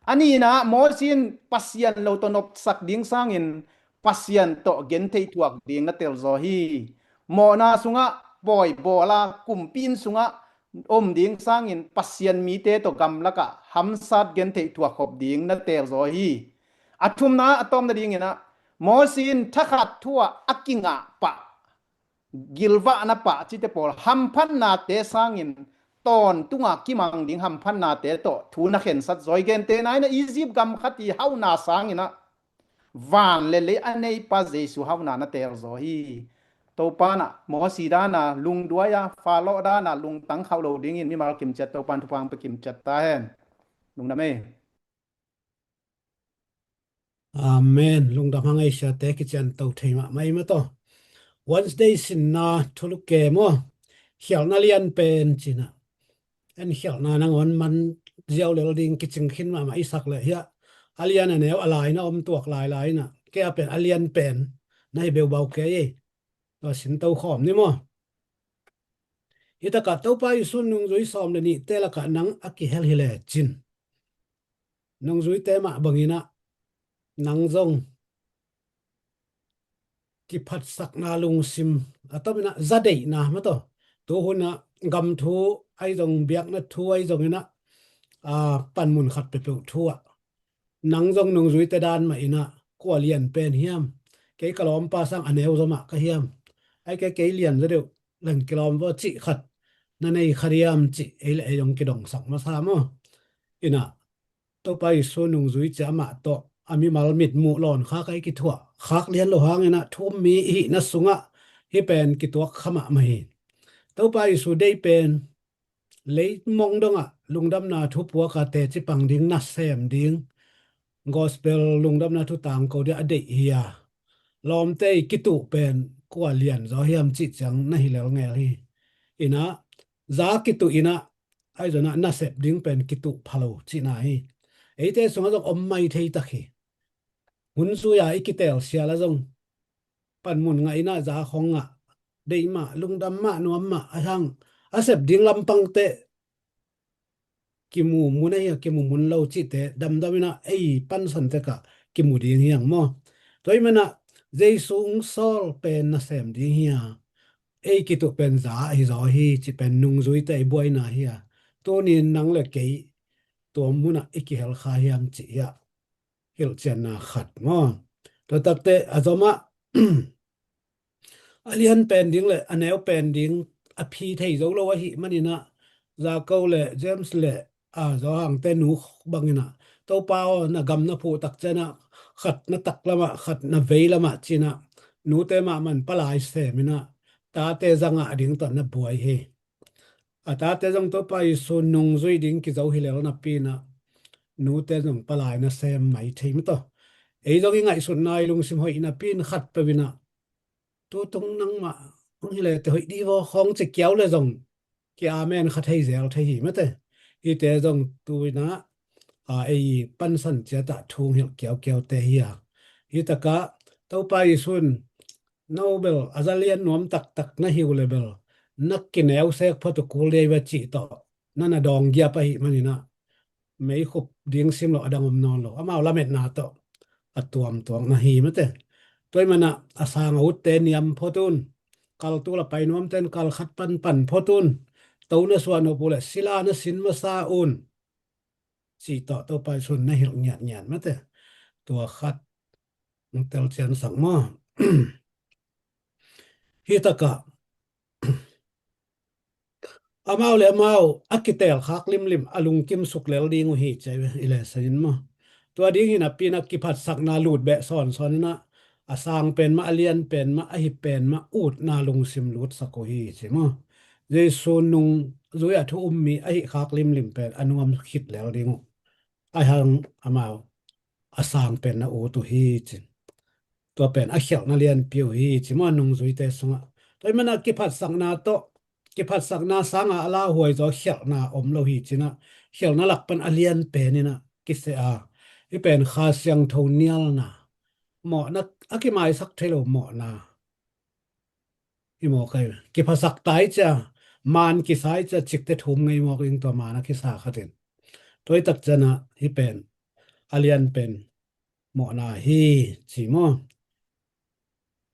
A nihna ah Mosi in Pasian lo tawh nopsak ding sangin Pasian tawh gentheih thuak ding na telzaw hi. Mawhna sungah pawi bawla kumpi inn sungah om ding sangin Pasian mite tawh gamlakah hamsat gentheih thuak khop ding na telzaw hi. A thumna a tawpna dingin ah Mosi in thakhat thu ah a kingah pah, gilvahna pah cihte pawl, hamphatnate sangin tawntunga kimang ding hamphatnate tawh thu na khensat zaw hi. Gentehna in ah Egypt gam khat i hauhna sangin ah van le lei a neipa Jesu hauhna na telzaw hi. Topa in ah Mosi dan a lungduai a, Faro dan a lungtang khauh lo dingin mimal kimciat Topa in thupha hong pia kimciat ta hen. Lungdam ei. Amen. Lungdam hang ei, siate kicianto thei mahmah ei maw taw. Wednesday sinna thulu kem aw. Khialhna lian pen ci-in ah, en khialhna nangawn man ziau lel ding kicing khin mahmah i sak leh hiah a lian a neu a lai na om tuak lailai in ah, kei a pen a lian pen na hi beubau kei ei. Tua sin to khawm ni maw. Hi takah Topa Jesu nungzui sawm le nihte lakah nang a kihel hi lecin, nungzuite mah bangin ah nang zong kiphatsakna lungsim, a tomin ah zadeihna maw taw, tuhun ah gam thu ahi zong, biakna thu ahi zongin ah, a, panmun khat peuhpeuh thu ah nang zong nungzuite dan mah in ah kua lian pen hiam? Kei ka lawmpa sang a neu zaw mah ka hiam? Ai kei, kei lian zaw deuh leng kilawm vaw cih khat na nei kha diam cih ei le ei zong kidongsak masa maw. In ah Topa Jesu nungzui ci a, amah tawh a mimal mitmuh lawn khak a i kithuah khak lian lo hangin ah thu um mi i hihna sungah hih pen kituak kha mahmah hi. Topa Jesu deih pen leimong dongah lungdamna thu puak a teci pang ding, nasem ding, gospel lungdamna thu tangko ding a deih hi a, lawmte i kituh pen kua lian zaw hiam cih ciang na hi lel ngel hi. In ah za kituh in ah, ahi zongin ah nasep ding pen kituh pha lo cihna hi. Eite sungah zong om mai thei tak hi. Hun zui a i kitel sial ah zong panmun ngah in ah, za khong ngah, deih mah, lungdam mah, nuam mah, a hang a sep ding lampang teh kimu mun ahi a, kimu mun lo cihte damdam in ah ei pansan tekah kimu ding hi hang maw. Tua ahih man ah Jesu hong sawl pen nasem ding hi a, ei kituh pen za ahi zaw hi cih pen nungzuite i buaina hi a, tuni in nang le kei tua munah i kihel kha hiam cih hiah hilhcianna khat maw. Tua takte a zomah a lian pen ding le a neu pen ding a phi thei zo lo ahih manin ah, Jakob le James le, a, Johan te nu bangin ah, Topa aw, na gam na phuh tak ciangin ah khat na taklamah, khat na veilamah ci-in ah nute mahmah in palai sem in ah tate za ngah ding tawh na buai hi. A tate zong Topa Jesu nungzui ding kizo hi lel napi in ah nute zong palai na sem mai thei maw taw. Ei zong i ngaihsutna i lungsim hoih napi in khat peuh in ah, tu tung nangmah hong hi le te hoih di vaw khawng ci kiau le zong ki amen kha thei zel thei hi mate. Hite zong tu in ah, a, ei pansan ciat ah thu hong hilh kiaukiau te hi a. Hi takah Topa Jesu in no bel a za lian nuam taktak na hi uh le bel na kineu sek phot uh kul dei ve cih tawh na na dawng giap ahih manin ah meikhup ding sim lo a dang om nawn lo, amau lametna tawh a tuamtuam na hi mate. Tua ahih manin ah a sang a utte niam phot un, kal tul a pai nuamte in kal khat panpan phot un, to na suah nop uh le sila na sin masa un, cih tawh Topa Jesu in na hilh ngiatngiat mate. Tua khat hong telcian sak maw? Hi takah amau le amau a kitelkhak limlim a lungkim suk lel ding uh hi ci a i lesson in maw? Tua ding hi napi in ah kiphatsakna lut beh sawnsawn in ah a sang pen mah, a lian pen mah, a hi pen mah utna lungsim lutsak uh hi ci maw? Jesu nungzui a thu um mi ahi khak limlim pen a nuam khit lel ding uh. Ahi hang amau a sang pen na ut uh hi ci. Tua pen a khialhna lianpi uh hi ci maw, nungzuite sungah. Tua ahih manin ah kiphatsakna tawh, kiphatsakna sangin a lauhuai zaw khialhna om lo hi ci in ah, khialhna lak pan a lian pen in ah kiseh a, hih pen Kha Siangtho nialna, mawhna, a kimaisak thei lo mawhna. Hi mawk hi, kiphatsak tai cia, maan kisa hi cia, cikte thum ngei mawk ding tua maan a kisa khat in. Tua hi tak ciangin ah hih pen a lian pen mawhna hi ci maw?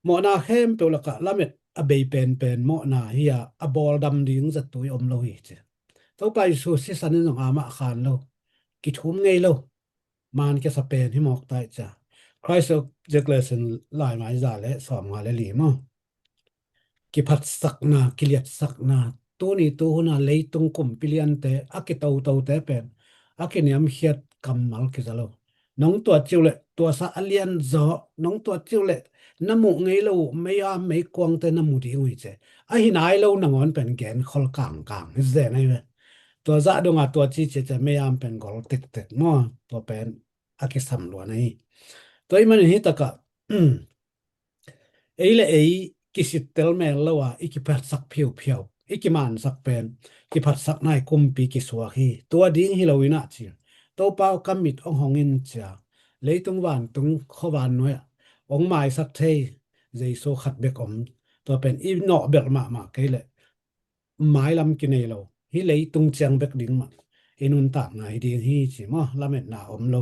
Mawhna khempeuh lakah lamet a bei penpen mawhna hi a, a bawldam ding zatui om lo hi ci. Topa Jesu sisan in zong amah khan lo, kithum ngei lo, maan kisa pen hi mawk tai cia. Christ of Zechariah in laimai za le sawmnga le li maw? Kiphatsakna, kiliatsakna, tuni tuhuna leitung kumpi liante a kitotote pen a kiniamkhiat kammal kiza lo. Nong tuat ciu le tuasa a lian zaw, nong tuat ciu le na muh ngei lo uh meiam meikuangte na mu ding uh hi ci. A hi nai lo nangawn pen genkhol kangkang hi zen ahi ve. Tua zah dongah tua ci ciacia meiam pen gol tektek maw? Tua pen a kisam luan ahi. Tua ahih manin hi takah ei le ei kisittel mel lo a i kiphatsak phiophiop, i kimaansak pen kiphatsakna i kumpi kisuak hi. Tua ding hi lo in ah ci. Topa aw, ka mit hong hong in cia, leitung vantung khuavan nuai ah hong maisak thei Jesu khat bek om. Tua pen i nawh belh mahmah kei leh mailam kinei lo, hih leitung ciang bek ding mah i nuntakna hi ding hi ci maw? Lametna om lo.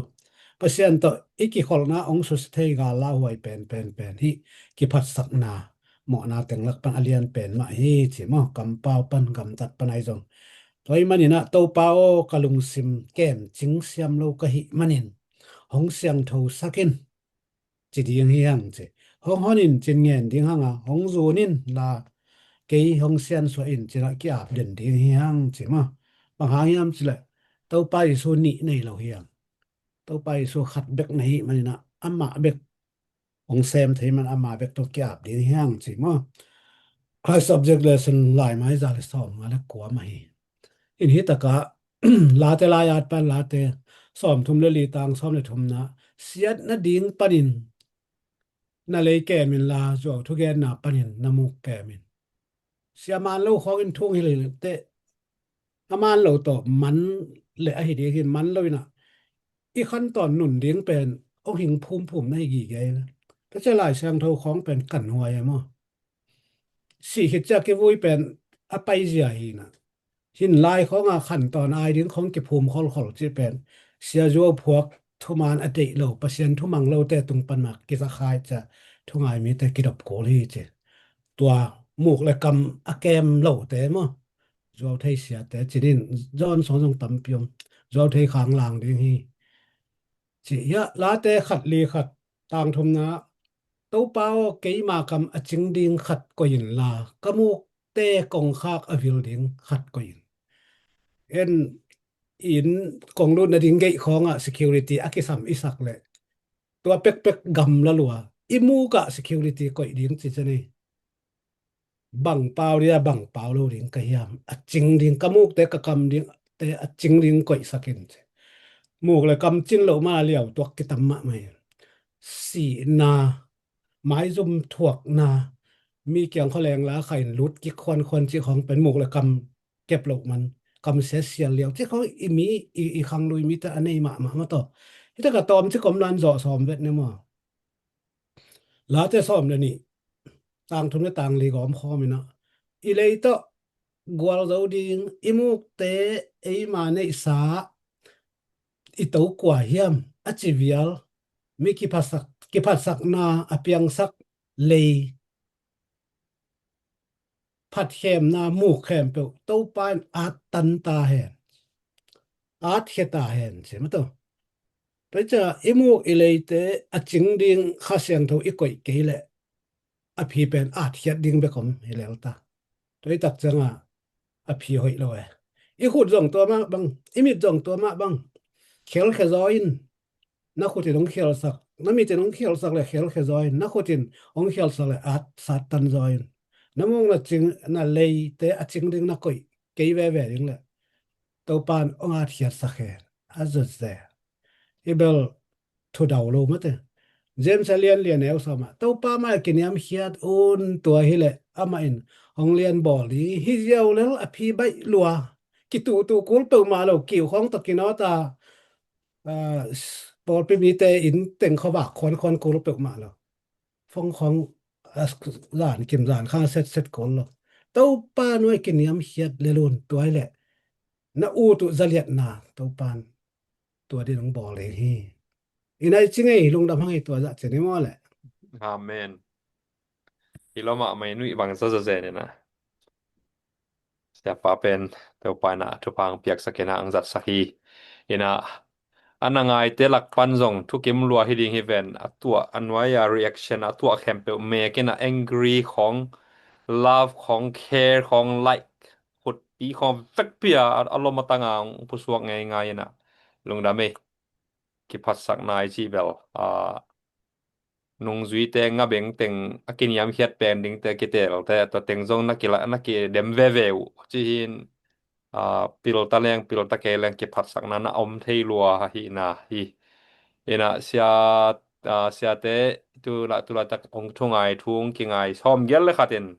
Pasian tawh i kikholhna hong susia thei gal lauhuai pen pen pen hih kiphatsakna mawhna teng lak pan a lian pen mah hi ci maw? Kampau pan gamtat pan ahi zong. Tua ahih manin ah Topa aw, ka lungsim kem cing siam lo ka hih manin hong siangtho sak in ci ding hi hang ci. Hong hon in cin ngen ding hang a, hong zun in la kei hong siansuah in ci-in ah ki-ap den ding hi hang ci maw? Bang hang hiam cih leh Topa Jesu nih nei lo hi hang. Topa Jesu khat bek na hih manin ah amah bek hong sem thei man, amah bek tawh ki-ap ding hi hang ci maw? Christ of Zechariah laimai za le sawmnga le kua mah hi. In hi takah Late lai-at pan Late sawmthum le li tang sawm le thumna, siat nading panin na lei kem inla zuau thugenna panin na muk kem in. Sia man lo khawngin thu hong hilh teh a man lo tawh man le ahi ding hi, man lo in ah i khantawn nun ding pen hong hing phumphum na hi gige hi. Tua ciang Lai Siangtho khawng pen kan huai e maw? Sih khit ciang kivui pen a paizia hi in ah, hih lai khawng a khantawn ai ding khawng kiphum kholkhol cih pen Sia Zuau Phuak thuman a deih lo, Pasian thumang lote tung pan mah kiza kha ciang thungai mite kidop kul hi ci. Tua muk le kam a kem lote maw, zuau thei siate ci-in zong sawng zong tampi om. Zuau thei khang lang ding hi ci. Hiah Late khat li khat tang thumna, Topa aw, keima kam a cing ding khat koih inla, ka mukte kongkhak a vil ding khat koih in. En inn kong lut nading gate khawngah security a kisam i sak leh tua pekpek gamla lua, i mukah security koih ding ci ciang hi. Bang pau dia, bang pau lo ding ka hiam? A cing ding, ka mukte ka kam dingte a cing ding koihsak in ci. Muk le kam cin loh man a liau tuak kitam mahmah hi. sihna, maizum thuakna, mi kiang khawleng la kha in lut kik khuankhuan cih khawng pen muk le kam kep loh man, kam siasial liau cih khawng i mi, i, i khanglui mite a nei mahmah mah tawh. Hi tak a tawm cik om nan zawh sawm vet ni maw? Late sawm le nih, tang thum le tang li gawm khawm inah, i lei tawh gualzo ding, i mukte eima neihsa i to kua hiam a ci vial, mi kiphatsak, kiphatsakna a piangsak lei, phatkhemna muk khempeuh Topa in at tan ta hen, at khia ta hen, ci mah tawh. Tua hi ciang i muk i leite a cing ding Kha Siangtho i koih kei leh a phi pen atkhiat ding bek om hi lel ta. Tua hi tak ciangah a phi hoih lo e. I khut zong tua mah bang, i mit zong tua mah bang. Khelkhia zaw in, na khut in hong khialsak, na mit in hong khialsak le khelkhia zaw in, na khut in hong khialsak le at sat tan zaw in. Na muk na cing, na leite a cing ding na koih kei veve ding le Topa in hong atkhiatsak hen. A zot ze. Hi bel thudau lo mate. James a lian lian eu sawmah, Topa mai kiniamkhiat un, tua hileh amah in hong lian bawl ding hi. Ziau lel a phi baih lua, kituhtuh kul peuhmah lo, kiu khawng tawh kinawt a, ah, pawlpi mite inn teng khuavak khuankhuan kul peuhmah lo. Fong khawng, ah, zan kim zan khang setset kul lo. Topa nuai kiniamkhiat lel un, tua hileh na ut uh zaliatna Topa in tua din hong bawl ding hi. I nai ci ngei, lungdam hang ei, tua zah ci ni maw le. Amen. Hi lo mahmah, i nuih bang zazazen inah. Siapa pen Topa inah thupha hong piaksak inah hong zatsak hi. Inah a na ngaite lak pan zong thukim lua hi ding hi ven, a tuah, a nuai a reaction, a tuah khempeuh mek inah angry khawng, love khawng, care khawng, like, khutpi khawng vekpi a, a lom a tanga hong pusuak ngeingai inah. Lungdam ei. Kiphatsakna i cih bel, a, nungzuite ngabeng teng a kiniamkhiat pen dingte kiteelte, tua teng zong na kila, na kidem veve uh. Ci hi in, a, pil ta leng, pil ta kei leng kiphatsakna na om thei lua ahihna hi. Inah sia, a, siate tu la, tu laitak hong thungai, thu hong kingai, sawmgiat le khat in,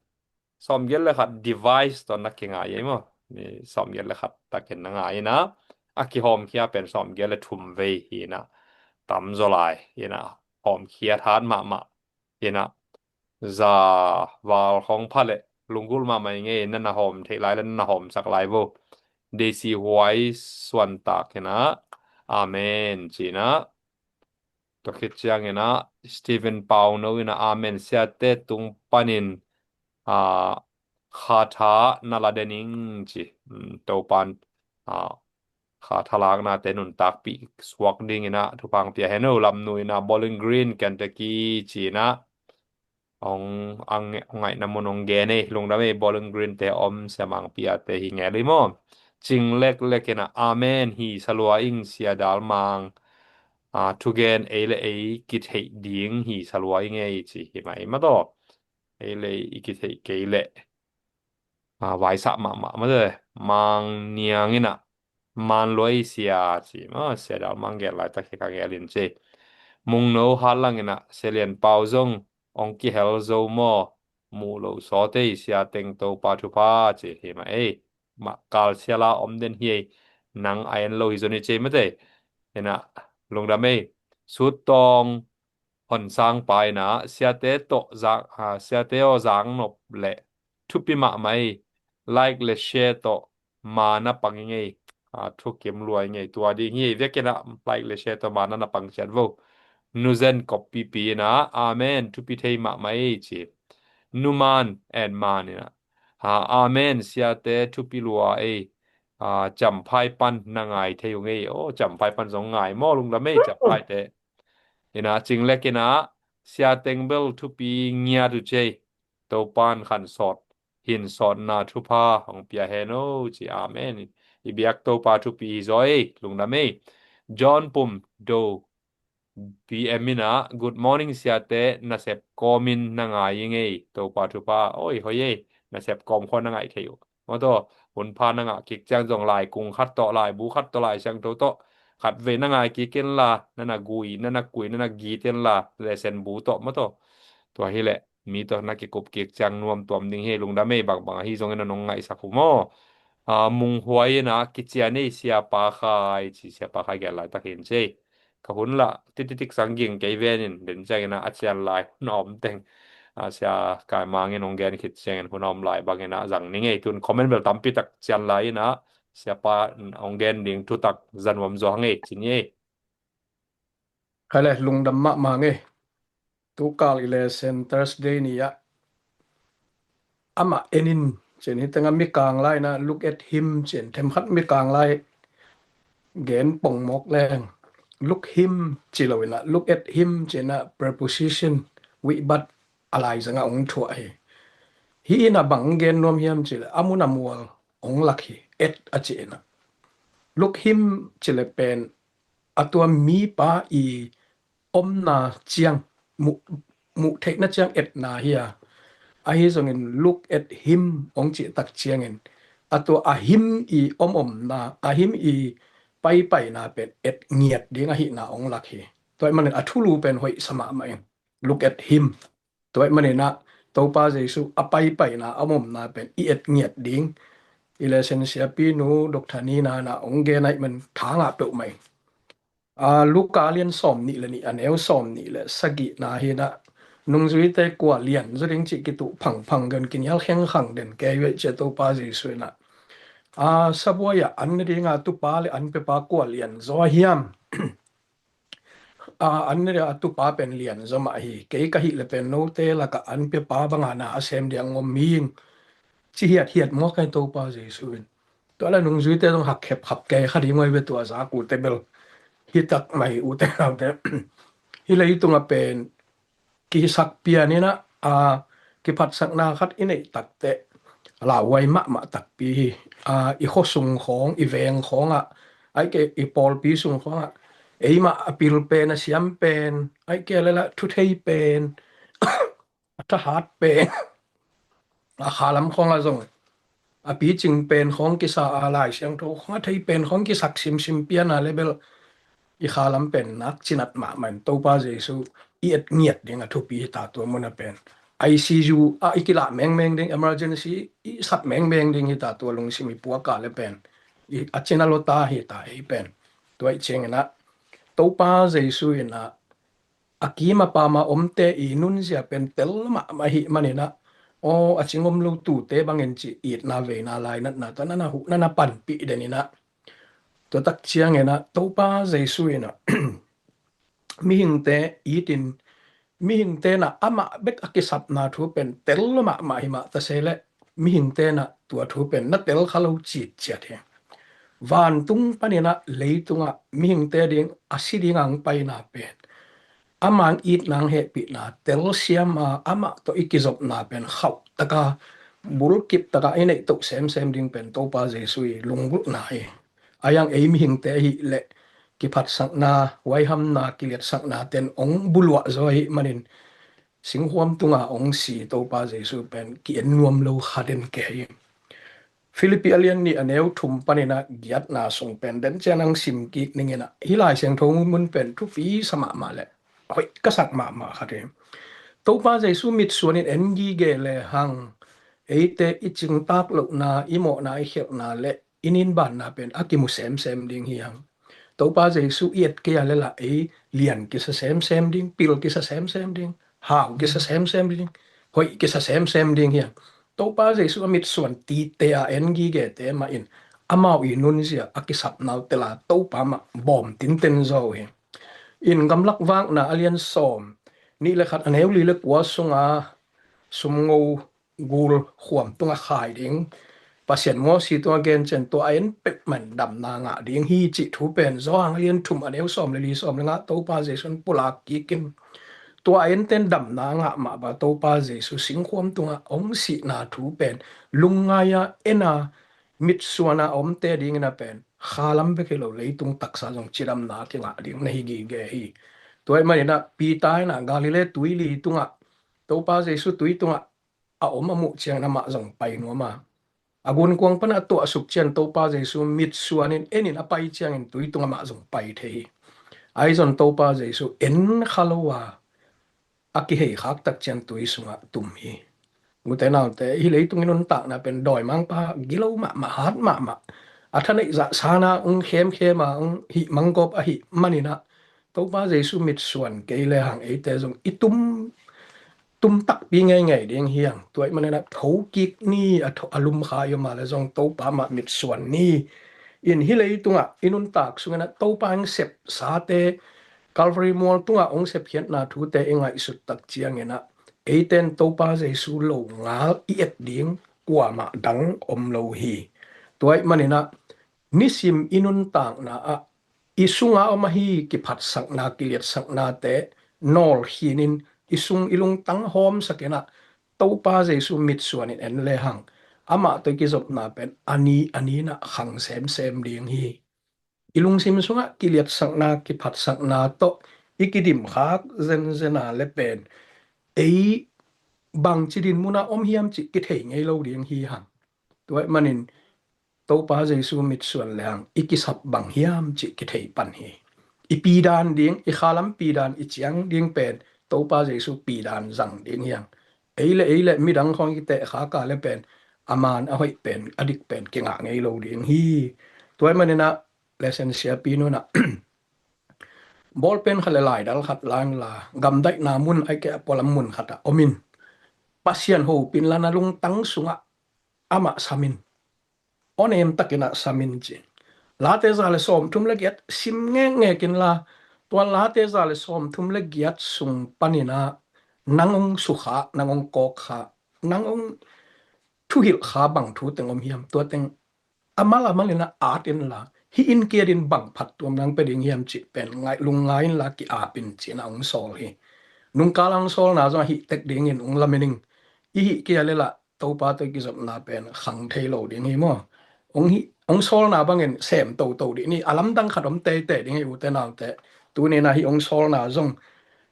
sawmgiat le khat device tawh na kingai ei maw? Ni sawmgiat le khat takin na ngai inah, a kihawmkhia pen sawmgiat le thum vei hi inah, tamzaw lai inah, hawmkhia hat mahmah inah, za val khawng pha leh lunggulh mahmah i ngei, na na hawm theih lai le na na hawmsak lai vo. Desi Huai Suantak inah, amen ci inah. Tua khit ciangin ah Stephen Pauno in ah, amen, siate tung panin, ah, khatha na la den ing ci. Um, Topan, ah, khatha laknate nuntakpih suak dingin ah thupha pia hen o. Lamnu in ah Bowling Green, Kentucky ci-in ah hong, hong ngaihna mun hong gen ei. Lungdam ei, Bowling Green te om, Sia Mang Pia te hi ngel ei maw. Cing leklek in ah, amen, hi sa lua ing Sia Dal Mang. Ah, thugen ei le ei kitheih ding hi sa lua ing ei ci hi mah ei maw taw. Ei le ei i kitheih kei leh, ah, vaisah mahmah maw taw. Mang Niang in ah, man lua ei sia ci maw, Sia Dal Mang gen laitak hi ka ngel in ci. Mungno Hat Lang in ah, Sia Lian Pau zong hong kihel zo maw, muh loh sawt ei, sia teng Topa thupha ci hi mah ei. Mah kal sia la om den hi ei, nang a en lo hi zon hi ci ei maw taw. In ah, lungdam ei. Sut Tawng Hon Sang pa in ah, siate tawh zang, ah, siate aw zang nop leh thupi mahmah ei, like le share tawh ma na pang ing ei. Ah, thukim lua ing ei, tua ding hi ei. Vekin ah like le share tawh ma na na pang ciat vo. Nu Zen Kop Pipi in ah, amen, thupi thei mahmah ei ci. Nu Man and Man in ah, ah, amen, siate thupi lua ei. Ah, Champhai pan na ngai thei ung ei. Oh, Champhai pan zong ngai maw, lungdam ei, Champhai te. In ah, cing lek in ah, sia teng bel thupi ngiat uh ci ei. Topan khan sawt, hin sawtna thupha hong pia hen o ci, amen. I biak Topa thupi hi zaw ei, lungdam ei. John Pum Do B M in ah, good morning siate, nasep kawmin na ngai ing ei, Topa thupha. Oi, hoih ei, nasep kawm khua na ngaih thei uh. Maw taw, hun pha na ngah kik ciang zong laikung khat tawh, laibu khat tawh, Lai Siangtho tawh Khatvei na ngai kik inla, na na gui, na na kui, na na git inla, lesen bu tawh maw tawh. Tua hileh mi tawh na kikup kik ciang nuam tuam ding hi. Lungdam ei, bangbang ahi zongin a nong ngaihsak uh maw. A, Munghuai in a kician ei Siapa Khai ci, Siapa Khai gen laitak hi in ci ei. Ka hun lah tititik sang ging kei ven in, den ciangin a cian lai hun a om teng, a, Sia Kai Mang in hong gen khit ciangin hun a om lai bangin a zang ning ei. Tun comment bel tampi tak cian lai in a Siapa hong gen ding thutak za nuam zaw hang ei ci ni ei. Khai le, lungdam mahmah hang ei. Tukal i lesen Thursday ni ah amah en in ci-in, hi tengah Mikang lai in a look at him ci-in, themkhat Mikang lai gen pongmawk leng, look him ci lo in a look at him ci-in a preposition, wihbat a laizang ah hong thuah hi. Hih in a bang gen nuam hiam ci leh a mun a mual hong lak hi, at a ci in a. Look him ci leh pen a tua mipa i omna ciang, muh, muh theihna ciang etna hi a. Ahi zongin look at him hong cih tak ciangin a tua a him i om omna, a him i paipaina pen et ngiat ding ahihna hong lak hi. Tua ahih manin a thulu pen hoih sa mahmah in, look at him. Tua ahih manin a Topa Jesu a paipaina, a om omna pen i et ngiat ding. I lesen siapi nu Doctor Nina in a hong gen ahih man tha ngah peuhmah in. A, Luka lian sawm nih le nih, a neu sawm nih le sagihna hi in a, nungzuite kua lian zaw ding cih kituh phangphang gen, kinial khengkhang den kei ve ci a Topa Jesu in a. A, sabuai ah an ne ding a tupa le an piapa kua lian zaw hiam? A, an ne ding a tupa pen lian zaw mah hi. Kei ka hih leh pen note lakah an piapa bang a na a sem ding om hi ing, ci hiathiat mawk hi Topa Jesu in. Tua leh nungzuite zong hak khepkhap kei kha ding uh hi ve, tua zak uh teh bel. Hi tak mai uh teh, naute. Hih leitung ah pen kihisak pian in a, a, kiphatsakna khat i neih tak teh lauhuai mahmah takpi hi. A, i khua sung khawng, i veng khawng ah, ahih kei leh i pawlpi sung khawng ah, eimah a pil pen, a siam pen, ahih kei leh lah thu thei pen, a thahat pen, a khalam khawng ah zong a picing pen khawng kisa, a Lai Siangtho khawng a thei pen khawng kisak simsim pian a leh bel i khalam pen nak cinat mahmah in, Topa Jesu i et ngiat ding a thupi hi ta, tua mun ah pen. I C U ah i kilah mengmeng ding, emergency i sap mengmeng ding hi ta, tua lungsim i puak a leh pen i a cina lo ta hi ta, ei pen. Tua ahih ciangin a Topa Jesu in a a kim a pam a omte i nunzia pen tel mahmah ahih manin a, aw, a cing om lo tute bangin ci itna veina lainatna tawh na na huh, na na panpih den in a. Tua tak ciangin a Topa Jesu in a mihingte itin, mihingte in a amah bek a kisapna thu pen tel mahmah hi mah ta se leh, mihingte in a tua thu pen na tel kha lo citciat hi. Vantung panin a leitungah mihingte ding a si ding a hong paina pen, amah hong itna, hong hehpihna telsiam a, amah tawh i kizopna pen khauh taka, bulkip taka i neih toh semsem ding pen Topa Jesu i lunggulhna hi. A, ei mihingte ahih leh kiphatsakna, huaihamna, kiliatsakna ten hong buluah zaw ahih manin singkhuam tunga hong si Topa Jesu pen ki-en nuam lo kha den kei hi. Philippi a lian nih, a neu thum panin a giatna sung pen den ciang hong sim kik ning in a, hih Lai Siangtho mun pen thupi sa mahmah leh hoih ka sak mahmah khat hi. Topa Jesu mitsuan in en gige lehang, eite i cingtak lohna, i mawhna, i khelhna le i ninbanna pen a kimu semsem ding hi hang. Topa Jesu i et kei a leh lah ei lian kisa semsem ding, pil kisa semsem ding, hau kisa semsem ding, hoih kisa semsem ding hi hang. Topa Jesu a mitsuan tite a en gigete mah in amau i nunzia a kisapna uh tel a, Topa mah bawm tinten zaw uh hi. In Gamlak Vakna a lian sawm nih le khat, a neu li le kua sunga sumngo gul khuam tunga khai ding, Pasian Moses tunga gen ciang tua a en peuhmah in damna ngah ding hi cih thu pen Johan a lian thum, a neu sawm le li, sawm le nga, Topa Jesu in pulak kik in, tua a enten damna ngah mah bang, Topa Jesu singkhuam tunga hong sihna thu pen lungngai a en a, mitsuan a omte dingin a pen khalam bek hi lo, leitung taksa zong cidamna kingah ding na hi gige hi. Tua ahih manin a Peter in a Galilee tuili tungah, Topa Jesu tui tungah a om a muh ciangin amah zong pai nuam a, A gunkuang pan a tuahsuk ciang Topa Jesu mitsuan in en in a pai ciangin tui tungah amah zong pai thei hi. Ahi zong Topa Jesu en kha lo a, a kihei khak tak ciang tui sungah tum hi. Ute naute, hih leitung i nuntakna pen dawimangpa gilo mahmah, hat mahmah, a thaneih zah sana hong khemkhem a, hong hih manggawp ahih manin ah Topa Jesu mitsuan kei le hang eite zong i tum, tum takpi ngeingei ding hi hang. Tua ahih manin ah thokik ni, a tho, a lum kha i om a le zong Topa mah mitsuan ni. In hih leitungah i nuntak sungin ah Topa hong sepsate, Calvary mual tungah hong sepkhiatna thute i ngaihsut tak ciangin ah eite in Topa Jesu lo ngal i et ding kuamah dang om lo hi. Tua ahih manin ah nisim i nuntakna ah i sunga om ahi kiphatsakna, kiliatsaknate nawlkhin in i sung i lungtang hawmsak in ah Topa Jesu mitsuan in en le hang amah tawh i kizopna pen a ni a ni in ah khang semsem ding hi. I lungsim sungah kiliatsakna, kiphatsakna tawh i kidim khak zenzen a le pen ei bangci dinmun ah om hiam cih kithei ngei lo ding hi hang. Tua ahih manin Topa Jesu mitsuan le hang i kisap bang hiam cih kithei pan hi. I pidan ding, i khalam pidan, i ciang ding pen Topa Jesu pidan zang ding hi hang. Ei le ei le midang khawng i kiteh khak a le pen a man a hoih pen, a dik pen kingah ngei lo ding hi. Tua ahih manin ah lesson siapi nu in ah bawlpen khat le laidal khat la inla, gamdaihna mun ahih kei a pualam mun khat ah om in, Pasian hopih inla na lungtang sungah amah sam in, aw nem takin ah sam in ci. Late za le sawmthum le giat sim ngekngek inla, tua Late za le sawmthum le giat sung panin ah nang hong sukha, nang hong kawkkha, nang hong thuhilh kha bang thu teng om hiam, tua teng a mal a mal in ah at inla, hih in kiat in bang phattuam nang pia ding hiam cih pen lungngai inla ki-ap in ci-in ah hong sawl hi. Nungkal a hong sawlna zong a hih tek dingin hong lamen ing. I hih kei a le lah Topa tawh i kizopna pen khang thei lo ding hi maw. Hong hih, hong sawlna bangin sem toto dih ni, a lamdang khat om teitei ding hi ute naute. Tuni in ah hih hong sawlna zong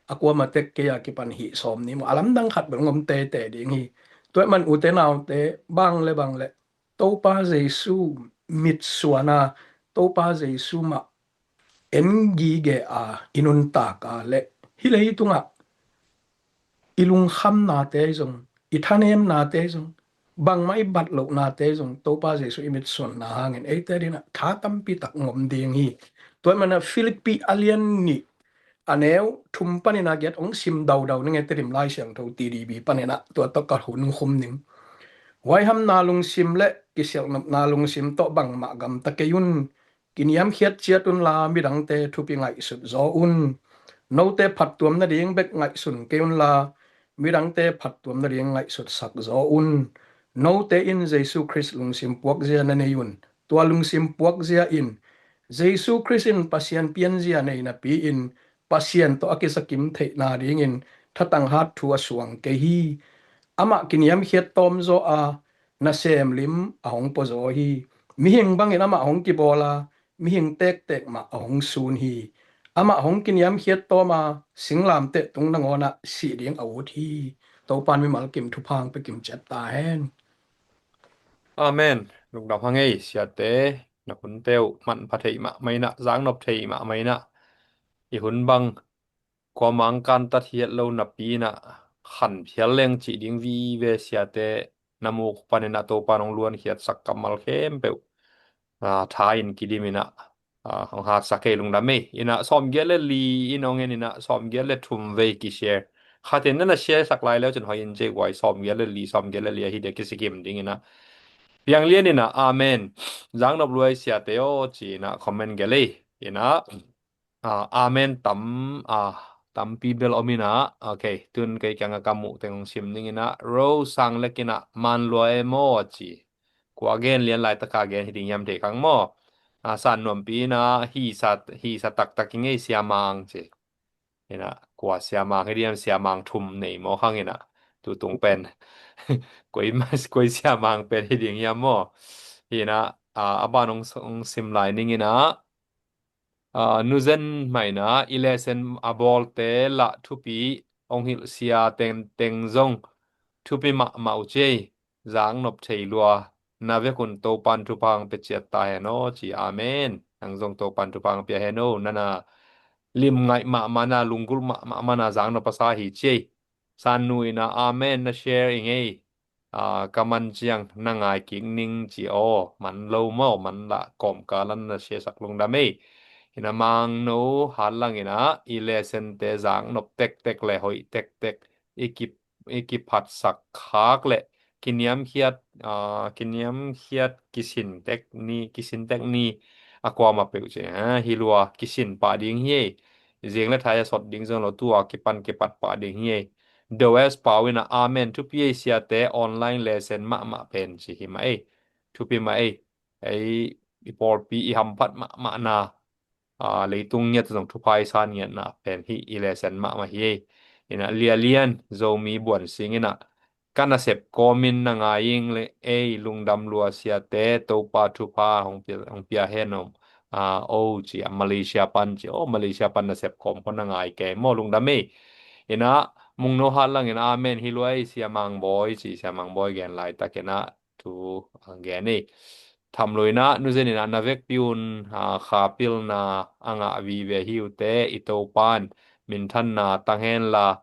a kuamah tek kei a kipan hih sawm ni maw, a lamdang khat bel hong om teitei ding hi. Tua ahih man ute naute, bang le bang le Topa Jesu mitsuan a, Topa Jesu mah en gige a i nuntak a le hih leitungah i lungkhamnate zong, i thanemnate zong, bangmah i bat lohnate zong Topa Jesu i mitsuanna hangin eite adingin ah tha tampi tak hong om ding hi. Tua ahih man ah Philippi a lian nih a neu thum panin ah giat hong sim daudau ning e, Tedim Lai Siangtho T D B panin ah, tua tawh ka hun khum ning. Huaihamna lungsim le kisialhnopna lungsim tawh bangmah gamta kei un. Kiniamkhiat ciat unla midangte thupi ngaihsut zaw un. Note phattuam nading bek ngaihsun kei unla midangte phattuam nading ngaihsutsak zaw un. Note in Jesu Khrist lungsim puakzia na nei un. Tua lungsim puakzia in Jesu Khrist in Pasian pianzia nei napi-in Pasian tawh a kizakim theihna dingin thatang hat thu a suang kei hi. Amah kiniamkhiat tawmzaw a, nasem lim a hong puazaw hi. Mihing bangin amah hong kibawl a, mihing tektek mah a hong sun hi. Amah hong kiniamkhiat tawm a, singlamteh tung nangawn ah sih ding a ut hi. Topa'n mimal kim thupha hong pia kim ciat ta hen. Amen. Lungdam hang ei, siate, na hunte uh manpha thei mahmah in ah, zaknop thei mahmah in ah, i hun bang kuamah hong kantat hiat lo napi in ah, khanphial leng cih ding vive siate na muk panin ah Topa'n hong luankhiatsak kammal khempeuh, ah, tha in kidim in ah, ah, hong haksa kei, lungdam ei. In ah sawmgiat le li in hong en in ah, sawmgiat le thum vei kishare. Khat in na na share sak lai leu cin hoih in cei guai, sawmgiat le li, sawmgiat le li ahi dia kisikim ding in ah. Piang Lian in ah, amen. Zaknop lua ei siate aw ci in ah comment gelh ei. In ah, ah, amen tam, ah, tampi bel om in ah. Ok, tun kei kiangah ka muh teng hong sim ning in ah. Rosang Lek in ah, man lua e maw ci. Kua gen lian laitaka gen hi ding hiam thei khang maw. Ah, San Nuampi in ah, hisa, hisa taktak ing ei Sia Mang ci. In ah, kua Sia Mang hi diam, Sia Mang thum nei maw khang in ah. Tutung pen koi mas, koi Sia Mang pen hi ding hiam maw. In ah, ah, a ban hong, hong sim lai ning in ah. Ah, Nu Zen Mai in ah, i lesson a bawlte lah thupi hong hilh sia tengteng zong thupi mahmah uh cei, zaknop thei lua, na vekun Topan thupha hong pia ciat ta hen aw ci. Amen. Nang zong Topan thupha hong pia hen aw. Nana lim ngaih mahmahna, lunggulh mahmahna zang nop a sa hi ci ei. Sannu in a amen na share i ngei. Aa, ka man ciang na ngai kik ning ci aw. Man lo maw, man lah kawmkal an na share sak lungdam ei. In a Mangno Hatlang in a i lesson te zak nop tektek le hoih tektek i kip i kiphatsak khak le kiniamkhiat, aa, kiniamkhiat kisin tek ni, kisin tek ni a kuama peuh ci, aa, hi lua kisin pah ding hi ei. Zing le thai a sot ding zong lo tua kipan kipat pah ding hi ei. Does Pau in a amen, thupi ei siate, online lesson mahmah pen ci hi mah ei. Thupi mah ei. Ei i pawlpi i hamphat mahmahna, aa, leitung ngiat zong thupha i san ngiatna pen hi i lesson mahmah hi ei. In a Lialian Zomi Buan Sing in a ka nasep kawmin na ngai ing le ei lungdam lua siate, Topa thupha hong pia, hong pia hen om. Aa, o ci a Malaysia pan ci, o Malaysia pan nasep kawm khon na ngai kei maw lungdam ei. In a Mungno Hatlang in a amen hi lua ei Sia Mang Bawi ci, Sia Mang Bawi gen laitak in a thu a gen ei. Thamlui in a Nu Zen in a na vekpi un, aa, kha pilna a ngah vive hi uh teh i Topan minthanna tang hen la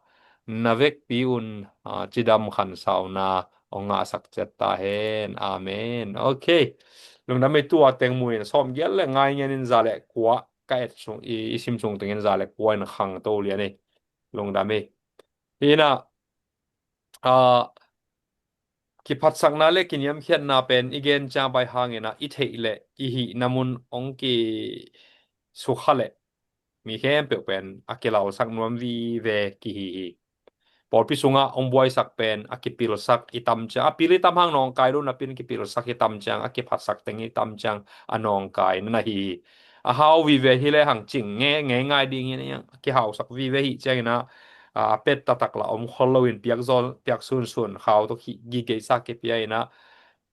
na vekpi un, aa, cidam khansauna hong ngahsak ciat ta hen. Amen. Ok. Lungdam ei. Tua teng mu in sawm giat le nga ngen in za le kua ka et sung i, i sim sung teng in za le kua in khang to lian ei. Lungdam ei. Hi in a, aa, kiphatsakna le kiniamkhiatna pen i gen ciang pai hang in a i theih le i hihna mun hong kisukha le mi khempeuh pen a kilalsak nuam vive kihi hi. Pawlpi sungah hong buaisak pen a kipilsak i tam ciang, a pil i tam hang nawngkai lo napi in kipilsak i tam ciang, a kiphatsak teng i tam ciang a nawngkai na hi hi. A hau vive hi le hang cing nge, ngei ngai ding hi a, kihausak vive hi ciangin a, a, pet taktak la om khol loin piak zaw, piak sunsun khau tawh gigei sa kipia in a,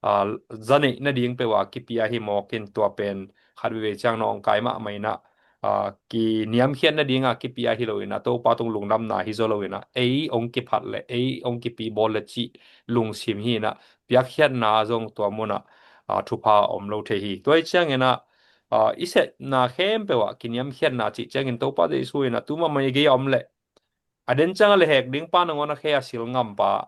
a, za neih nading peuh a kipia hi mawk in tua pen khat veve ciang nawngkai mahmah in a, a, kiniamkhiat nading a kipia hi lo in a, Topa tung lungdamna hi zaw lo in a, ei hong kiphat le ei hong kipi bawl le cih lungsim hi in a, piakkhiatna zong tua mun ah, a, thupha om lo thei hi. Tua hi ciangin a, a, i sepna khempeuh ah kiniamkhiatna cih ciangin Topa Jesu in a tu mahmah i gei a om le a den ciang a le hek ding pa nangawn a khe a sil ngam pa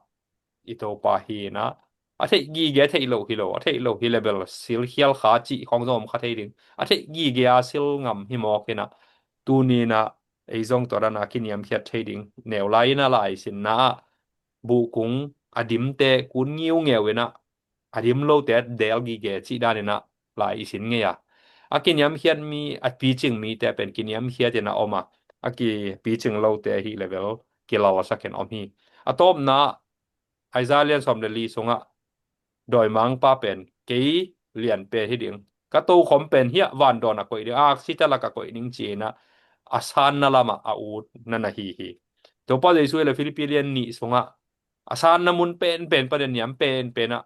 i Topa hi in a, a theih gige a theih loh hi lo, a theih loh hi le bel sil khial kha cih khawng zong om kha thei ding. A theih gige a sil ngam hi mawk in a, tuni in a ei zong tua dan a kiniamkhiat thei ding. Neu lai in a lai sinna ah buhkung a dimte kun ngiungeu in a, a dim lote del gige cih dan in a lai i sin ngei a. A kiniamkhiat mi, a picing mite pen kiniamkhiat in a om a, a kipicing lote hi le bel kilalsak in om hi. A tawpna Isaiah lian sawm le li sungah dawimangpa pen kei lian pen hi ding, ka tokhom pen hiah vandawn a koih ding, aksi talak a koih ding ci in a, a sanna lamah a ut na na hi hi. Topa Jesu le Philippi lian nih sungah a sanna mun penpen pan a niam penpen ah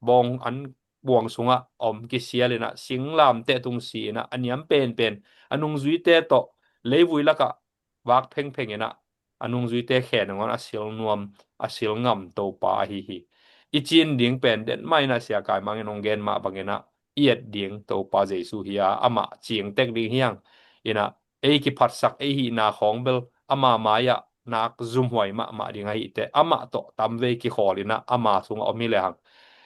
bawng an buang sungah om kisial in a, singlamteh tung si in a, a niam penpen a nungzuite tawh leivui lakah vak phengpheng in a, a nungzuite khe nangawn a sil nuam, a sil ngam Topa ahi hi. I cin ding pen den mah in a Sia Kai Mang in hong gen mah bangin a i et ding Topa Jesu hi a, amah cing tek ding hi hang. In a ei kiphatsak ei hihna khawng bel ama mai-ah nak zumhuai mahmah ding ahi teh, amah tawh tamvei kikhawl in a ama sungah om hi le hang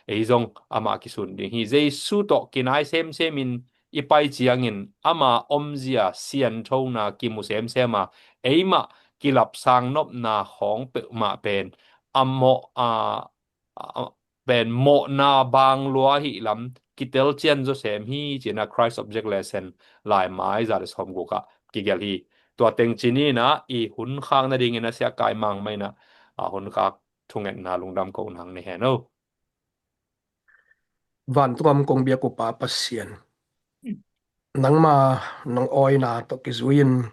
ei zong amah kisun ding hi. Jesu tawh kinai semsem in i pai ciangin ama omzia sianthona kimu semsem a, eimah kilapsang nopna khawng peuhmah pen a mawh a, a, pen mawhna bang lua hi lam kitel cian zaw sem hi ci in a Christ Object Lesson laimai za le sawmguk ah kigelh hi. Tua teng ci ni in a i hun khak nadingin a Sia Kai Mang mah in a, a, hun khak thungetna lungdam ko nang ni hen o. Vantung a om kong biak uh Pa Pasian, nangma nong awina tawh kizui-in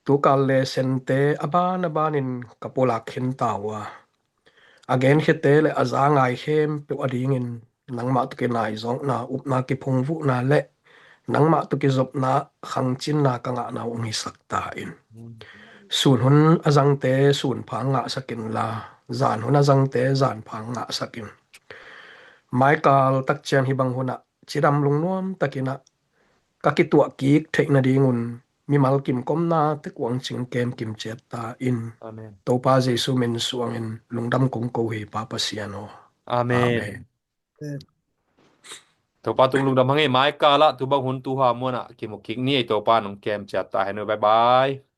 tukal lessonte a ban a banin ka pulak khinta uh a, a genkhiate le a za ngai khempeuh adingin nangmah tawh kinaizawkna, upna kiphungvuhna le nangmah tawh kizopna khangcinna ka ngahna uh hong hisak ta in. Sun hun a zangte sun pha hong ngahsak inla, zan hun a zangte zan pha hong ngahsak in. Maikal takciang hih bang hunah cidam lungnuam takinah ka kituah kik theih nadingun mimal kimkomna tekuang cing kem kim ciat ta in. Amen. Topa Jesu min suangin lungdam kong ko hi Pa Pasian aw. Amen. Amen. Topa tung lungdam hang ei. Maikal ah tu bang hun tu ha muanah kimu kik ni ei. Topa nong kem ciat ta hen uh. Bye bye.